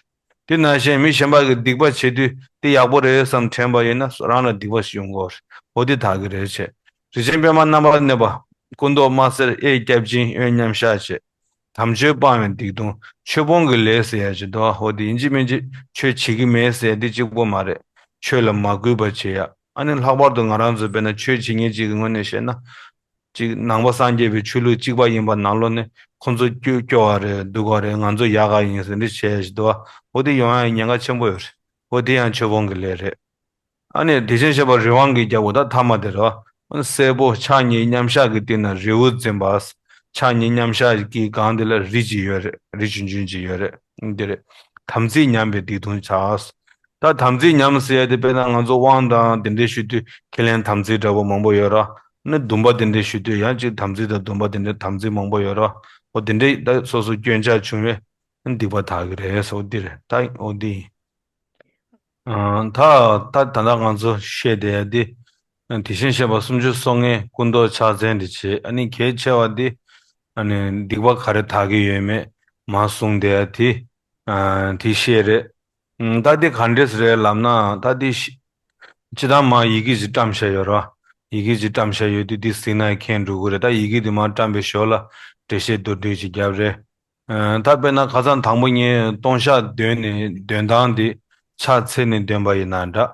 རེད། དེ་ནང་བཞིན་མི་གཞན་པ་གི་སྡིག་པ་བྱེད་དུས་དེ་ཡག་པོ་རེད་བསམ་དྲན་པ་ཡིན་ན་རང་ལ་སྡིག་པ་ཞིག་ཡོང་གི་རེད། འོ་དེ་དག་གི་རེད་བྱས། རིན་ཆེན་པདྨ་རྣམ་པར་གནོན་པ། སྐུ་མདོག་དམར་སེར་གཡས་སྐྱབས་སྦྱིན་གཡོན་མཉམ་བཞག་བྱས། དམ་ཆོས་སྤང་བའི་སྡིག་ལྟུང་། ཆོས་སྤོང་གི་ལས་ཟེར་ཡ་ཅིག་འདུག་འོ་དེ་ཡིན་གཅིག་མིན་གཅིག་ཆོས་བྱེད་ཀྱི་མེད་ཟེར་ཡ་དེ་གཅིག་པོ་མ་རེད། ཆོས་ལ་མ་གུས་པ་བྱེད་ཡ། ཨ་ནི་ལྷག་པར་དུ་ང་རང་ཚོ་དཔེར་ན་ཆོས་བྱེད་མཁན་གཅིག་གི་ངོས་ནས་བཤད་ན། གཅིག་ནང་པ་སངས་རྒྱས་པའི་ཆོས་ལུགས་གཅིག་པ་ཡིན་པ་ནང་ལོགས་ནས་ཁོང་ཚོ་སྐྱོ་སྐྱོ་བ་རེད་སྡུག་ག་རེད། ང་ཚོ་ཡག་ག་ཡིན་ཟེར་འདི་བྱས་ཞིག་འདུག་བ། འོ་དེ་ཡོང་ཡ་ཉེན་ཁ་ཆེན་པོ་ཡོད་རེད། འོ་དེ་ཡང་ཆོས་སྤོང་གི་ལས་རེད། ཨ་ནི་དེ་བཞིན་གཤེགས་པ་རི་དབང་གིས་རྒྱབ་པོ་ད་ཐ་མ་དེ་རེད་བ། སྲས་པོ་ཕྱག་གཉིས་མཉམ་བཞག་གི་སྟེང་ན་རི་བོ་འཛིན་པ། ཕྱག་གཉིས་མཉམ་བཞག་གི་སྒང་དེ་ལ་རི་ཅིག་ཡོད་རེད། རི་ཆུང་ཆུང་ཅིག་ཡོད་རེད། འདི་རེད། དམ་ཚིག་ཉམས་པའི་སྡིག་ལྟུང་བྱ། ད་དམ་ཚིག་ཉམས་ཟེར་ཡ་དེ་དཔེར་ན་ང་ཚོ་དབང་དང་དེ་འདྲའི་ཞུ་དུས་ཁས་ལེན་དམ་ཚིག་འདྲ་པོ་མང་པོ་ཡོད་ར། ནི་སྡོམ་པ་དེ་འདྲའི་ཞུ་དུས་ཡང་ཅིག་དམ་ཚིག་དང་སྡོམ་པ་དེ་འདྲའི་དམ་ཚིག་མང་པོ་ཡོད་ར། འོ་དེ་འདྲའི་ད་སོ་སོ་སྐྱོན་ཆ་བྱུང་བས་སྡིག་པ་དག་གི་རེད་ཟེར། འོ་འདི་རེད། ད་འོ་འདི་ཡིན། ཨ། ད་ད་ད་ལྟ་ང་ཚོ་བཤད་བསྡད་ཡ་འདི། དེ་བཞིན་གཤེགས་པ་སུམ་ཅུ་སོ་ལྔའི་སྐུ་མདོག་ཕྱག་མཚན་འདི་བྱེད། ཨ་ནི་གལ་ཆེ་བ་འདི། ཨ་ནི་སྡིག་པ་ག་རེ་དག་གི་ཡོད་མེད་མར་གསུངས་བསྡད་ཡ་དེ། ཨ། དེ་བཤད་རེད། ཨ། ད་འདི་ག་འདྲས་རེད་ལབ་ན་ད་འདི་ཤི། སྤྱི་བཏང་མར་ཡི་གེ་ཅིག་བཀྲམ་བཞག་ཡོད་ར། ཡི་གེ་ཅིག་བཀྲམ་བཞག་ཡོད་དུས་འདི་གཟིགས་ན་མཁྱེན་འགྲོ་གི་རེད། ད་ཡི་གེ་འདི་མར་བཀྲམ་པའི་ཞོར་ལ་འགྲེལ་བཤད་མདོར་བསྡུས་ཅིག་བརྒྱབ་རེད། ཨ། ད་དཔེར་ན་ཁ་སང་དང་པོ་ངས་ལྟུང་བཤགས་འདོན་ནས་འདོན་སྟངས་འདི་ཕྱག་འཚལ་ནས་འདོན་པ་ཡིན་ན་འདྲ།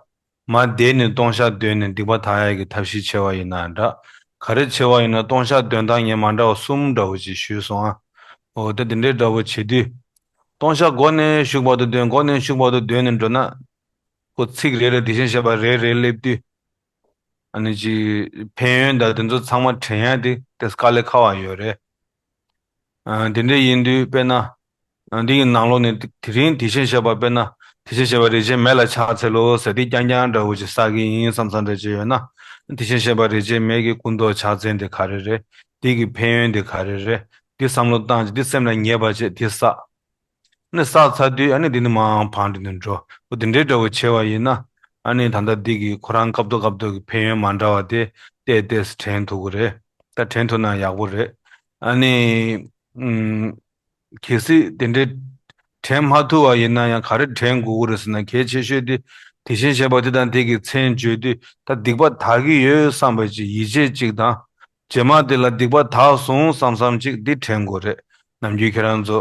མར་བསྡད་ནས་ལྟུང་བཤགས་འདོན་ནས་སྡིག་པ་དག་ཡག་གི་ཐབས་ཤེས་བྱས་པ་ཡིན་ན་འདྲ། ག་རེ་བྱས་པ་ཡིན་ན་ལྟུང་བཤགས་འདོན་སྟངས་ངས་མ་འདྲ་བ་གསུམ་འདྲ་བོ་ཅིག་ཞུས་སོང་ཨ། འོ་ད་དེ་འདྲའི་འདྲ་བོ་བྱེད་དུས། ལྟུང་བཤགས་འགོ་ནས་ཤུགས་བར་དུ་འདོན། འགོ་ནས་ཤུགས་བར་དུ་འདོན་ནས་འགྲོ་ན། ཁོ་ཚིག་རེ་རེ་དེ་བཞིན་གཤེགས་པ་རེ་རེ་སླེབས་དུས། ཨ་ནི་ཅིག་ཕན་ཡོན་དང་དེ་ཚོ་ཚང་མ་དྲན་ཡ་དེ་དེ་དཀའ་ལས་ཁག་པ་ཡོད་རེད། ཨ། དེ་འདྲ་ཡིན་དུས་དཔེར་ན། ཨ། འདི་ཡི་ནང་ལོགས་ནས་དེ་རིང་དེ་བཞིན་གཤེགས་པ་དཔེར་ན། དེ་བཞིན་གཤེགས་པ་རིན་ཆེན་མེ་ལ་ཕྱག་འཚལ་ལོ་ཟེར་དེ་རྐྱང་རྐྱང་འདྲ་བོ་ཅིག་བསགས་ཀྱི་ཡིན་བསམ་བསམ་འདྲ་ཅིག་ཡོད་ན། དེ་བཞིན་གཤེགས་པ་རིན་ཆེན་མེ་གི་སྐུ་མདོག་ཕྱག་མཚན་དེ་ག་རེ་རེད། དེ་གི་ཕན་ཡོན་དེ་ག་རེ་རེད། དེ་བསམ་བློ་བཏང་ཅིག་དེ་སེམས་ལ་ངེས་པ་བྱས་དེ་བསགས། ཨ་ནི་བསགས་ཚར་དུས་ཨ་ནི་འདི་ནི་མར་བང་སྒྲིག་ནས་འགྲོ། འོ་དེ་འདྲའི་འདྲ་བོ་བྱས་པ་ཡིན་ན། ཨ་ནི་ད་ལྟ་འདི་གི་ཁོ་རང་སྐབས་ཐོག་སྐབས་ཐོག་གི་ཕན་ཡོན་མ་འདྲ་བ་དེ་ཏོག་ཙམ་དྲན་ཐུབ་ཀྱི་རེད། ད་དྲན་ཐུབ་ན་ཡག་པོ་རེད། ཨ་ནི། ཨུམ། གལ་སྲིད་དེ་འདྲའི་དྲན་མ་ཐུབ་པ་ཡིན་ན་ཡང་ག་རེ་དྲན་དགོས་ཀྱི་རེད་ཟེར་ན་གལ་ཆེ་ཤོས་དེ། དེ་བཞིན་གཤེགས་པ་དེ་དང་དེ་གི་མཚན་བརྗོད་དུས་ད་སྡིག་པ་དག་གི་ཡོད་བསམ་པ་ཅིག་ཡིད་ཆེས་ཅིག་དང་། རྗེས་མ་དེ་ལ་སྡིག་པ་དག་སོང་བསམ་བསམ་ཅིག་འདི་དྲན་དགོས་རེད། ནམ་རྒྱུན་ཁྱེད་རང་ཚོ།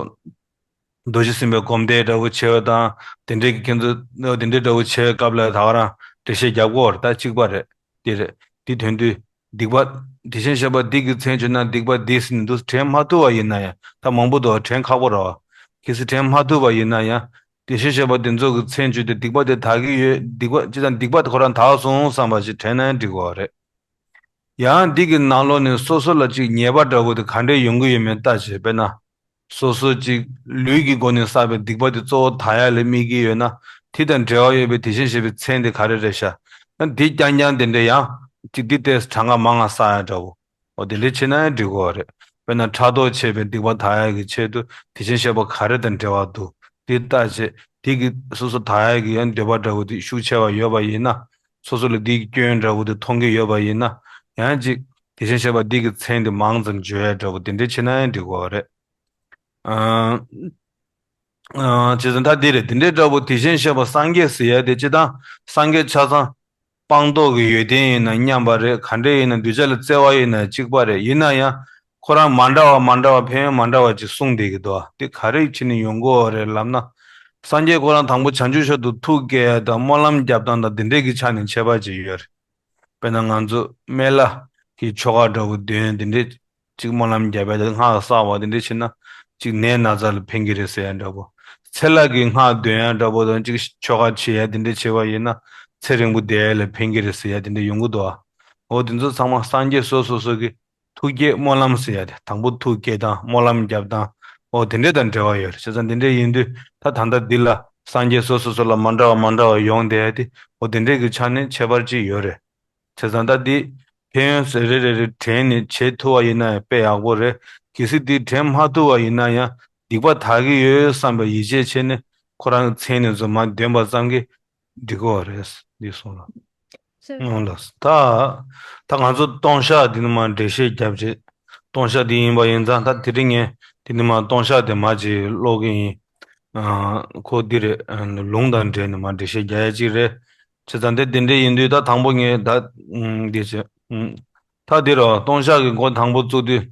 རྡོ་རྗེ་སེམས་དཔའི་སྒོམ་བཟླས་འདྲ་བོ་བྱས་པ་དང་དེ་འདྲའི་གི་ཁྱེད་ཚོ་དེ་འདྲའི་འདྲ་བོ་བྱས་པའི་སྐབས་ལ་ད་ག་རང་འགྲེལ་བཤད་རྒྱབ་དགོས་པ་རེད། ད་གཅིག་པ་རེད། དེ་རེད། དེ་དོན་དུ་སྡིག་པ། དེ་བཞིན་གཤེགས་པ་འདི་གི་མཚན་བརྗོད་ན་སྡིག་པ་འདི་ཟིན་འདུག་དྲན་མ་ཐུབ་པ་ཡིན་ན་ཡང་ད་མང་པོ་འདུག་དྲན་ཁག་པོ་རེད་བ། གལ་སྲིད་དྲན་མ་ཐུབ་པ་ཡིན་ན་ཡང་དེ་བཞིན་གཤེགས་པ་འདི་ཚོ་གི་མཚན་བརྗོད་དེ་སྡིག་པ་དེ་དག་གི་ཡོད། སྡིག་པ་ཅི་ཙམ་སྡིག་པ་དེ་ཁོ་རང་དག་སོང་བསམ་པ་ཞིག་དྲན་ན་ཡང་འགྲིག་གི་རེད། ཡང་འདི་གི་ནང་ལོགས་ནས་སོ་སོ་ལ་ཅིག་ཉེས་པ་འདྲ་བོ་དེ་ག་འདྲས་ཡོང་གི་ཡོད་མེད་ལྟ་བྱས་དཔེར་ན། སོ་སོ་ཅིག་ལུས་ཀྱི་སྒོ་ནས་བསགས་པའི་སྡིག་པ་དེ་གཙོ་བོ་དག་ཡ་ལ་དམིགས་ཀྱི་ཡོད་ན། དེ་དང་འབྲེལ་བ་ཡོད་པའི་དེ་བཞིན་གཤེགས་པའི་མཚན་དེ་ག་རེ་རེད་ཤག་ཨ་འདི་རྐྱང་རྐྱང་དེ་འདྲས་ཡང་ཅིག་འདི་ལྟས་གྲངས་ཀ་མང་ང་བསགས་ཡ་འདྲ་བོ། འོ་དེ་འདྲས་བྱས་ན་ཡང་འགྲིག་གི་རེད། དཔེར་ན་ཕྲག་དོག་ཆེ་བའི་སྡིག་པ་དག་ཡ་གི་ཆེད་དུ་དེ་བཞིན་གཤེགས་པ་ག་རེ་དང་འབྲེལ་བ་འདུག་འདི་ལྟ་བྱས་དེ་གི་སོ་སོ་དག་ཡ་གི་ཡང་འདོད་པ་འདྲ་བོ་དེ་ཤུགས་ཆེ་བ་ཡོད་པ་ཡིན་ན། སོ་སོ་ལ་འདི་གི་སྐྱོན་འདྲ་བོ་དེ་མཐོང་གི་ཡོད་པ་ཡིན་ན། ཡང་ཅིག་དེ་བཞིན་གཤེགས་པ་འདི་གི་མཚན་དེ་མང་ཙམ་བརྗོད་ཡ་འདྲ་བོ་དེ་འདྲས་བྱས་ན་ཡང་འགྲིག་གི་རེད། ཨ། ཨ། བྱས་ཙང་ད་འདི་རེད། དེ་འདྲའི་འདྲ་བོ་དེ་བཞིན་གཤེགས་པ་སངས་རྒྱས་ཟེར་ཡ་དེ་སྤྱིར་བཏང་སངས་རྒྱས་ཆ་ཚང་སྤངས་རྟོགས་ཀྱི་ཡོན་ཏན་ཡིན་ན་མཉམ་པ་རེད། ག་འདྲས་ཡིན་ན་གདུལ་བྱ་ལ་བརྩེ་བ་ཡིན་ན་གཅིག་པ་རེད། ཡིན་ན་ཡང་ཁོ་རང་མ་འདྲ་བ་མ་འདྲ་བ་ཕན་ཡོན་མ་འདྲ་བ་ཅིག་གསུངས་བསྡད་ཀྱི་འདུག་དེ་ག་རེ་བྱས་ནས་ཡོང་གི་ཡོད་རེད་ལབ་ན། སངས་རྒྱས་ཁོ་རང་དང་པོ་བྱང་ཆུབ་མཆོག་ཏུ་ཐུགས་བསྐྱེད་ཡ་དང་སྨོན་ལམ་རྒྱབ་སྟངས་དང་དེ་འདྲས་ཀྱི་ཆ་ནས་ཁྱད་པར་ཅིག་ཡོད་རེད། དཔེར་ན་ང་ཚོ་སྨན་བླ་གི་ཆོ་ག་འདྲ་བོ་འདོན་དེ་འདྲས་ཅིག་སྨོན་ལམ་རྒྱབ་ཡ་དང་སྔགས་བསགས་པ་དེ་འདྲས་བྱས་ན་ཅིག་ནད་ན་ཚ་ལ་ཕན་གྱི་རེད་ཟེར་ཡ་འདྲ་བོ། ཚེ་ལྷ་གི་སྔགས་འདོན་ཡ་འདྲ་བོ་དང་ཅིག་ཆོ་ག་བྱེད་ཡ་དེ་འདྲས་བྱས་པ་ཡིན་ན་ཚེ་རིང་པོ་བསྡད་ཡ་ལ་ཕན་གྱི་རེད་ཟེར་ཡ་དེ་འདྲས་ཡོང་གི་འདུག་ཨ། འོ་དེ་ཚོ་ཚང་མ་སངས་རྒྱས་སོ་སོ་སོ་གི་ཐུགས་བསྐྱེད་སྨོན་ལམ་ཟེར་ཡ་དེ་དང་པོ་ཐུགས་བསྐྱེད་དང་སྨོན་ལམ་རྒྱབ་སྟངས་འོ་དེ་འདྲས་དང་འབྲེལ་བ་ཡོད་རེད། བྱས་ཙང་དེ་འདྲས་ཡིན་དུས་ད་ད་ལྟ་འདི་ལ་སངས་རྒྱས་སོ་སོ་སོ་ལ་མ་འདྲ་བ་མ་འདྲ་བ་ཡོང་བསྡད་ཡ་དེ་འོ་དེ་འདྲས་ཀྱི་ཆ་ནས་ཁྱད་པར་ཅིག་ཡོད་རེད། བྱས་ཙང་ད་འདི་ཕན་ཡོན་ཟེར་རེ་རེ་རེ་དྲན་ནས་བྱེད་ཐུབ་པ་ཡིན་ན་ཡང་དཔེ་ཡག་པོ་རེད། གལ་སྲིད་འདི་དྲན་མ་ཐུབ་པ་ཡིན་ན་ཡང་སྡིག་པ་དག་གི་ཡོད་བསམ་པའི་ཡིད་ཆེས་བྱས་ནས་ཁོ་རང་མཚན་ནས་བཟོ་མ་འདོན་པ་ཙམ་གྱིས་འགྲིག་གི་རེད། འདི་སོང་ལ། སོ། ཨོ་ལགས། ད་ད་ང་ཚོ་ལྟུང་བཤགས་འདི་ནི་མ་འགྲེལ་བཤད་རྒྱབ་བྱས་ལྟུང་བཤགས་འདི་ཡིན་པ་ཡིན་ཙང་ད་དེ་རིང་ངས་འདི་ནི་མ་ལྟུང་བཤགས་དེ་མ་ཅིག་ཀློག་གི་ཡིན། ཨ། ཁོ་འདི་རེད། ཨ། ལུང་དང་འབྲེལ་ནས་མ་འགྲེལ་བཤད་རྒྱག་ཡ་ཅིག་རེད། བྱས་ཙང་དེ་དེ་འདྲས་ཡིན་དུས་ད་དང་པོ་ངས་ད་ཨུམ་འདི་བྱས་ཨུམ་ད་འདི་རོ་ལྟུང་བཤགས་ཀྱི་འགོ་དང་པོ་བཙུགས་དུས།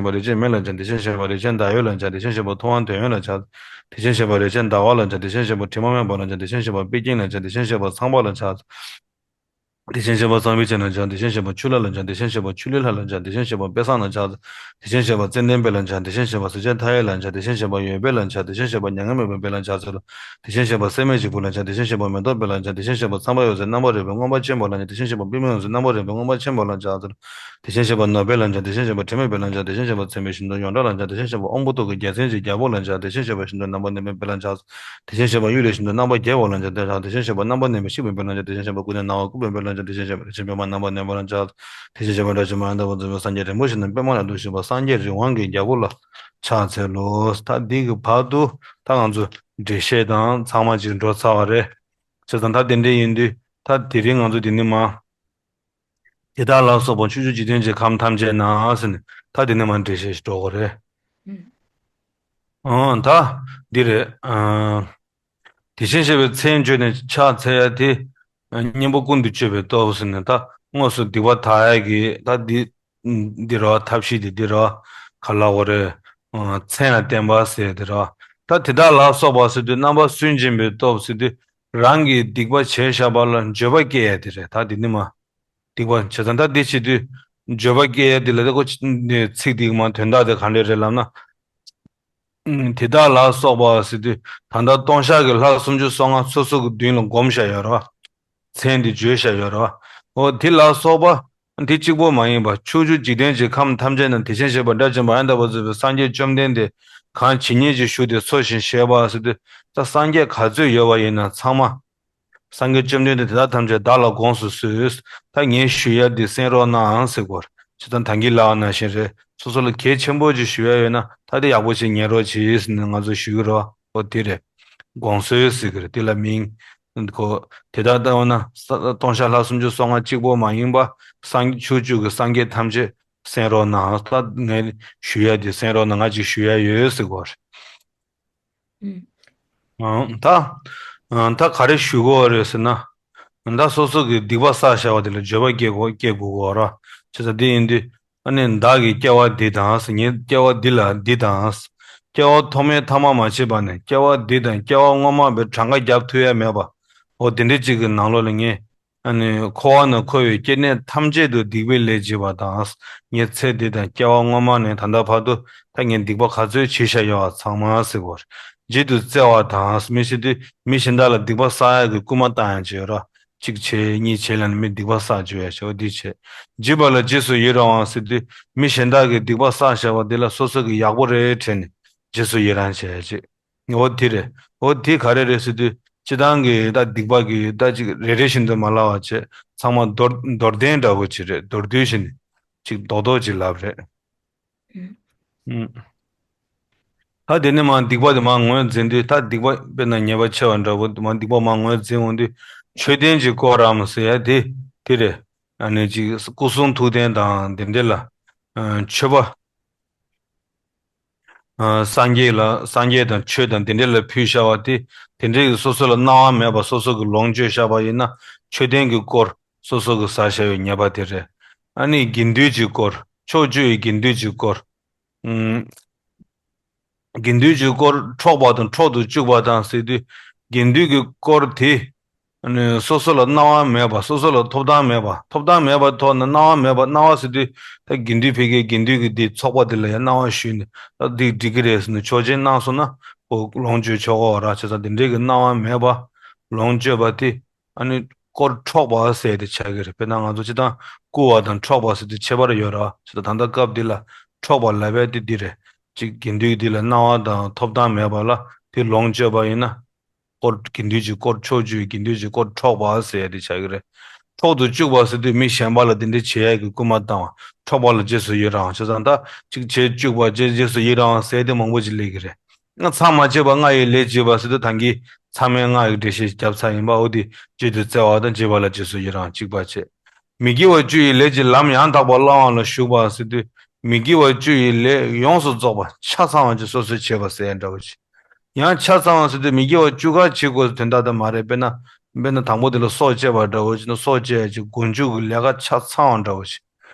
ཞེས་པ་རིན་ཆེན་མེ་ལ་སྦྱར། དེ་བཞིན་གཤེགས་པ་རིན་ཆེན་ཟླ་འོད་ལ་སྦྱར། དེ་བཞིན་གཤེགས་པ་ཐུབ་དབང་དོན་ཡོད་ལ་སྦྱར། དེ་བཞིན་གཤེགས་པ་རིན་ཆེན་ཟླ་བ་ལ་སྦྱར། དེ་བཞིན་གཤེགས་པ་དྲི་མ་མེད་པ་ལ་སྦྱར། དེ་བཞིན་གཤེགས་པ་པཎ་ཆེན་ལ་སྦྱར། དེ་བཞིན་གཤེགས་པ་ཚངས་པ་ལ་སྦྱར། དེ་བཞིན་གཤེགས་པ་ཙང་པི་ཅན་ལ་སྦྱར། དེ་བཞིན་གཤེགས་པ་ཆུ་ལྷ་ལ་སྦྱར། དེ་བཞིན་གཤེགས་པ་ཆུ་ལྷའི་ལྷ་ལ་སྦྱར། དེ་བཞིན་གཤེགས་པ་དཔལ་བཟང་ལ་སྦྱར། དེ་བཞིན་གཤེགས་པ་ཙན་དན་དཔལ་ལ་སྦྱར། དེ་བཞིན་གཤེགས་པ་གཟི་བྱིན་མཐའ་ཡས་ལ་སྦྱར། དེ་བཞིན་གཤེགས་པ་འོད་དཔལ་ལ་སྦྱར། དེ་བཞིན་གཤེགས་པ་མྱ་ངན་མེད་པའི་དཔལ་ལ་སྦྱར་ཟེར་ལོ། དེ་བཞིན་གཤེགས་པ་སྲེད་མེད་འཇིགས་བུ་ལ་སྦྱར། དེ་བཞིན་གཤེགས་པ་མེ་ཏོག་དཔལ་ལ་སྦྱར། དེ་བཞིན་གཤེགས་པ་ཚངས་པ་འོད་ཟེར་རྣམ་པར་རོལ་པའི་མངོན་པར་ཆེན་པོ་ལ་སྦྱར། དེ་བཞིན་གཤེགས་པ་པུས་མོ་འོད་ཟེར་རྣམ་པར་རོལ་པའི་མངོན་པར་ཆེན་པོ་ལ་སྦྱར་ཟེར་ལོ། དེ་བཞིན་གཤེགས་པ་ནོར་དཔལ་ལ་སྦྱར། དེ་བཞིན་གཤེགས་པ་དྲི་མེད་དཔལ་ལ་སྦྱར། དེ་བཞིན་གཤེགས་པ་མཚན་དཔལ་ཞིང་མཐོང་ཡོངས་གྲགས་ལ་སྦྱར། དེ་བཞིན་གཤེགས་པ་དབང་པོ་ཐུགས་ཀྱི་རྒྱལ་མཚན་གྱི་རྒྱལ་པོ་ལ་སྦྱར། དེ་བཞིན་གཤེགས་པ་ཞིང་མཐོང་རྣམ་པར་གནོན་པའི་དཔལ་ལ་སྦྱར། དེ་བཞིན་གཤེགས་པ་ཡུལ་ལས་ཞིང་མཐོང་རྣམ་པར་རྒྱལ་བ་ལ་སྦྱར། དེ་བཞིན་གཤེགས་པ་ཀུན་ནས་སྣང་བ་སྐུ་འཕན་པ་ལ་སྦྱར། དེ་བཞིན་གཤེགས་པ་རིན་ཆེན་པདྨ་རྣམ་པར་གནོན་པ་ལ་སྦྱར། དེ་བཞིན་གཤེགས་པ་དགྲ་བཅོམ་པ་ཡང་དག་པར་རྫོགས་པའི་སངས་རྒྱས་རིན་པོ་ཆེ་རྣམས་པདྨ་ལ་ཐུགས་ཞུགས་པ། སངས་རྒྱས་རི་དབང་གི་རྒྱལ་པོ་ལ་ཕྱག་འཚལ་ལོ། ད་འདི་གི་བར་དུ་ད་ང་ཚོ་འགྲེལ་བཤད་དང་ཚང་མ་ཅིག་འགྲོ་ཚར་བ་རེད། བྱས་ཙང་ད་དེ་འདྲ་ཡིན་དུས་ད་དེ་རིང་ང་ཚོ་འདི་ནས་མར། དེ་དག་ལ་སོགས་པ་ཕྱོགས་བཅུའི་འཇིག་རྟེན་གྱི་ཁམས་ཐམས་ཅད་ན་ཟེར་ནས་ད་དེ་ནས་མར་འགྲེལ་བཤད་ཞིག་འགྲོ་དགོས་རེད། ཨང་། ད་འདི་རེད། ཨང་། དེ་བཞིན་གཤེགས་པའི་མཚན་བརྗོད་ནས་ཕྱག་འཚལ་ཡ་དེ། གཉེན་པོ་ཀུན་ཏུ་སྤྱོད་པའི་སྟོབས་ཟེར་ནས་ད་དངོས་སུ་སྡིག་པ་དག་ཡ་གི་ད་འདི། འདི་རོ་ཐབས་ཤེས་དེ་འདི་རོ། ག་ལ་བ་རེད། མཚན་ལ་བརྟེན་པ་ཟེར་དེ་རོ། ད་དེ་དག་ལ་སོགས་པ་ཟེར་དུས་རྣམ་པར་སུན་འབྱིན་པའི་སྟོབས་ཟེར་དུས་རང་གིས་སྡིག་པ་བྱས་བཞག་པ་ལ་འགྱོད་པ་སྐྱེ་ཡ་དེ་རེད། ད་འདི་ནི་མ། སྡིག་པ་བྱས་ཙང་ད་འདི་བྱེད་དུས་འགྱོད་པ་སྐྱེ་ཡ་འདི་ལ་ད་ཁོ་ཚིག་འདི་མ་དོན་དག་དེ་ག་འདྲས་རེད་ལབ་ན། དེ་དག་ལ་སོགས་པ་ཟེར་དུས་ད་ལྟ་ལྟུང་བཤགས་ཀྱི་ལྷ་སུམ་ཅུ་སོ་ལྔ་སོ་སོ་གི་མདུན་ལ་བསྒོམ་བཞག་ཡོད་རེད་བ། མཚན་འདི་བརྗོད་བཞག་ཡོད་རེད་བ། འོ་དེ་ལ་སོགས་པ་འདི་གཅིག་པོ་མ་ཡིན་པར་ཕྱོགས་བཅུའི་འཇིག་རྟེན་གྱི་ཁམས་ཐམས་ཅད་ན་དེ་བཞིན་གཤེགས་པ་དགྲ་བཅོམ་པ་ཡང་དག་པར་རྫོགས་པའི་སངས་རྒྱས་བཅོམ་ལྡན་འདས་གང་ཇི་སྙེད་ཅིག་བཞུགས་ཏེ་འཚོ་ཞིང་གཞེས་པ་ཟེར་དུས་ད་སངས་རྒྱས་ག་ཚོད་ཡོད་པ་ཡིན་ན་ཚང་མ། སངས་རྒྱས་བཅོམ་ལྡན་འདས་དེ་དག་ཐམས་ཅད་བདག་ལ་དགོངས་སུ་གསོལ། ད་ངས་ཞུ་ཡ་འདི་གསན་རོགས་གནང་ཟེར་གོ། ཇི་ལྟར་ད་གིན་ལབ་པ་ནང་བཞིན་རེད། སོ་སོ་ལ་གལ་ཆེན་པོ་ཅིག་ཞུ་ཡ་ཡོད་ན་ད་དེ་ཡག་པོ་ཅིག་ཉན་རོགས་གྱིས་ཟེར་ནས་ང་ཚོ་ཞུ་གི་རེད་བ། འོ་དེ་རེད། དགོངས་གསོལ་ཟེར་གི་རེད། དེ་ལ་མིང་གོ། དེ་དག་ལྟ་བ་ན་ས་ལྟུང་བཤགས་ལྷ་སུམ་ཅུ་སོ་ལྔ་གཅིག་པོ་མ་ཡིན་པ་སངས་ཕྱོགས་བཅུ་གི་སངས་རྒྱས་ཐམས་ཅད་གསན་རོགས་གནང་། ད་ངས་ཞུ་ཡ་དེ་གསན་རོགས་གནང་། ང་ཅིག་ཞུ་ཡ་ཡོད་ཟེར་གོ་རེད། ཨུམ། ཨང་། ད་ཨང་། ད་ག་རེ་ཞུ་དགོས་རེད་ཟེར་ན། ད་སོ་སོ་གི་སྡིག་པ་བསགས་བཞག་པ་དེ་ལ་འགྱོད་པ་སྐྱེ་དགོས་སྐྱེ་དགོས་གོ་ར། བྱས་ཙང་དེ་ཡིན་དུས་ཨ་ནི་བདག་གི་སྐྱེ་བ་འདི་དང་ཟེར། ངའི་སྐྱེ་བ་འདི་ལ་འདི་དང་། སྐྱེ་བ་ཐོག་མའི་ཐ་མ་མ་མཆིས་པ་ནས་སྐྱེ་བ་འདི་དང་སྐྱེ་བ་སྔོན་མ་བས་གྲངས་ཀ་རྒྱབ་ཐུབ་ཡ་མེད་པ། འོ་དེ་འདྲ་ཅིག་གི་ནང་ལོགས་ལ་ངས། ཨ་ནི་འཁོར་བ་ན་འཁོར་བའི་སྐྱེ་གནས་ཐམས་ཅད་དུ་སྡིག་པའི་ལས་བགྱིས་པ་དང་། ངས་ཚེ་འདི་དང་སྐྱེ་བ་སྔོན་མ་ནས་ད་ལྟ་བར་དུ་ད་ངས་སྡིག་པ་ག་ཚོད་བྱས་བཞག་ཡོད་པ་ཚང་མ་ཟེར་གོ། བགྱིད་དུ་སྩལ་བ་དང་། མི་ཞིག་དུས་མི་གཞན་དག་ལ་སྡིག་པ་བསགས་ཡག་གི་སྐུལ་མ་བཏང་ཡག་ཅིག་ཡོད་ར། གཅིག་བྱས་གཉིས་བྱས་ལབ་ནས་མི་སྡིག་པ་བསགས་བཅུག་ཡག་བྱས། འོ་འདི་བྱས། བགྱིས་པ་ལ་རྗེས་སུ་ཡི་རང་བ་ཟེར་དུས་མི་གཞན་དག་གིས་སྡིག་པ་བསགས་བཞག་པ་འདི་ལ་སོ་སོ་གིས་ཡག་པོ་རེད་དྲན་ནས་རྗེས་སུ་ཡི་རང་བྱས་ཡག་ཅིག་འོ་དེ་རེད། འོ་དེ་ག་རེ་རེད་ཟེར་དུས་སྤྱི་བཏང་གི་ད་སྡིག་པ་གི་ད་ཅིག་རེ་རེ་བཞིན་དུ་མ་ལབ་པ་བྱས། ཚང་མ་མདོར་མདོར་བསྟན་འདྲ་བོ་ཅིག་རེད། མདོར་བསྡུས་བཞིན་ཅིག་རྡོག་རྡོག་ཅིག་ལབ་རེད། ཨུམ། ད་དེ་ནས་མར་སྡིག་པ་དེ་མར་ངོས་འཛིན་དུས་ད་སྡིག་པ་དཔེར་ན་ཉེས་པ་ཆེ་བ་འདྲ་བོ་དེ་མར་སྡིག་པ་མར་ངོས་འཛིན་འོང་དུས་མཆོད་རྟེན་གྱི་སྐོར་རམ་ཟེར་ཡ་དེ་དེ་རེད། ཨ་ནི་ཅིག་སྐུ་གསུང་ཐུགས་རྟེན་དང་དེ་འདྲ་ལ་མཆོད་པ། ཨ། སངས་རྒྱས་ལ་སངས་རྒྱས་དང་ཆོས་དང་དེ་འདྲ་ལ་ཕུལ་བཞག་པ་དེ་དེ་འདྲའི་གི་སོ་སོ་ལ་སྣང་བ་མེད་པ་སོ་སོ་གི་ལོངས་སྤྱོད་བཞག་པ་ཡིན་ན་མཆོད་རྟེན་གྱི་དཀོར་སོ་སོ་གི་ཟ་བཞག་པའི་ཉེས་པ་དེ་རེད། ཨ་ནི་དགེ་འདུན་གྱི་དཀོར་ཕྱོགས་བཅུ་ཡི་དགེ་འདུན་གྱི་དཀོར། ཨུམ། དགེ་འདུན་གྱི་དཀོར་འཕྲོག་པ་དང་འཕྲོག་ཏུ་བཅུག་པ་དང་ཟེར་དུས་དགེ་འདུན་གྱི་དཀོར་དེ་ཨ་ནི་སོ་སོ་ལ་སྣང་བ་མེད་པ་སོ་སོ་ལ་ཐོབ་ཐང་མེད་པ་ཐོབ་ཐང་མེད་པ་ཐོག་ནས་སྣང་བ་མེད་པ་སྣང་བ་ཟེར་དུས་ད་དགེ་འདུན་ཕ་གིའི་དགེ་འདུན་གྱི་དེ་ཚོགས་པ་དེ་ལ་ཡང་སྣང་བ་ཞུས་ནས་ད་འདི་འགྲིག་གི་རེད་ཟེར་ནས་ཆོག་མཆན་གནང་སོང་ན་ཁོ་ལོངས་སྤྱོད་ཆོག་གོ་ར་བྱས་ཙང་དེ་འདྲའི་གི་སྣང་བ་མེད་པ་ལོངས་སྤྱོད་པ་དེ། ཨ་ནི་དཀོར་འཕྲོག་པ་ཟེར་ཏེ་ཆགས་ཀྱི་རེད། དཔེར་ན་ང་ཚོ་སྤྱིར་བཏང་བརྐུ་བ་དང་འཕྲོག་པ་ཟེར་ཏེ་ཁྱད་པར་ཡོད་རེད་བ། བྱས་ཙང་ད་ལྟ་སྐབས་འདི་ལ་འཕྲོག་པ་ལབ་ཡ་དེ་འདི་རེད། གཅིག་དགེ་འདུན་འདི་ལ་སྣང་བ་དང་ཐོབ་ཐང་མེད་པ་ལ་དེ་ལོངས་སྤྱོད་པ་ཡིན་ན། དཀོར་དགེ་འདུན་གྱི་དཀོར་ཕྱོགས་བཅུའི་དགེ་འདུན་གྱི་དཀོར་འཕྲོག་པ་ཟེར་ཡ་དེ་ཆགས་ཀྱི་རེད། འཕྲོག་ཏུ་བཅུག་པ་ཟེར་དུས་མི་གཞན་པ་ལ་དེ་འདྲ་བྱེད་ཡ་གི་སྐུལ་མ་བཏང་བ། འཕྲོག་པ་ལ་རྗེས་སུ་ཡི་རང་བ། བྱས་ཙང་ད་གཅིག་བྱེད་བཅུག་པ་རྗེས་རྗེས་སུ་ཡི་རང་བ་ཟེར་དེ་མང་པོ་ཅིག་སླེབས་ཀྱི་རེད། ང་ཚང་མ་བྱས་པ་ལྔ་ཡི་ལས་བྱེད་པ་ཟེར་དུས་ད་གིན་ཚང་མས་ལྔ་ཡི་འགྲེལ་བཤད་བརྒྱབ་ཚར་ཡིན་པ། འོ་དེ་རྗེས་སུ་བརྩེ་བ་དང་བྱེད་པ་ལ་རྗེས་སུ་ཡི་རང་གཅིག་པ་བྱེད། མི་དགེ་བ་བཅུ་ཡི་ལས་ཀྱི་ལམ་ཡང་དག་པར་བླང་བ་ལ་ཞུགས་པ་ཟེར་དུས་མི་དགེ་བ་བཅུ་ཡི་ལས་ཡོངས་སུ་རྫོགས་པ་ཆ་ཚང་བ་ཅིག་སོ་སོས་བྱེད་པ་ཟེར་ཡ་འདྲ་བོ་ཅིག་ཡང་ཆ་ཚང་བ་ཟེར་དུས་མི་དགེ་བ་བཅུ་ཁ་བྱེད་དགོས་དོན་དག་དེ་མ་རེད། དཔེར་ན་དཔེར་ན་དང་པོ་དེ་ལ་སྲོག་བཅད་པ་འདྲ་བོ་ཅིག་ན་སྲོག་བཅད་ཡ་ཅིག་མགོ་མཇུག་གི་ལས་ཀ་ཆ་ཚང་བ་འདྲ་བོ་ཅིག་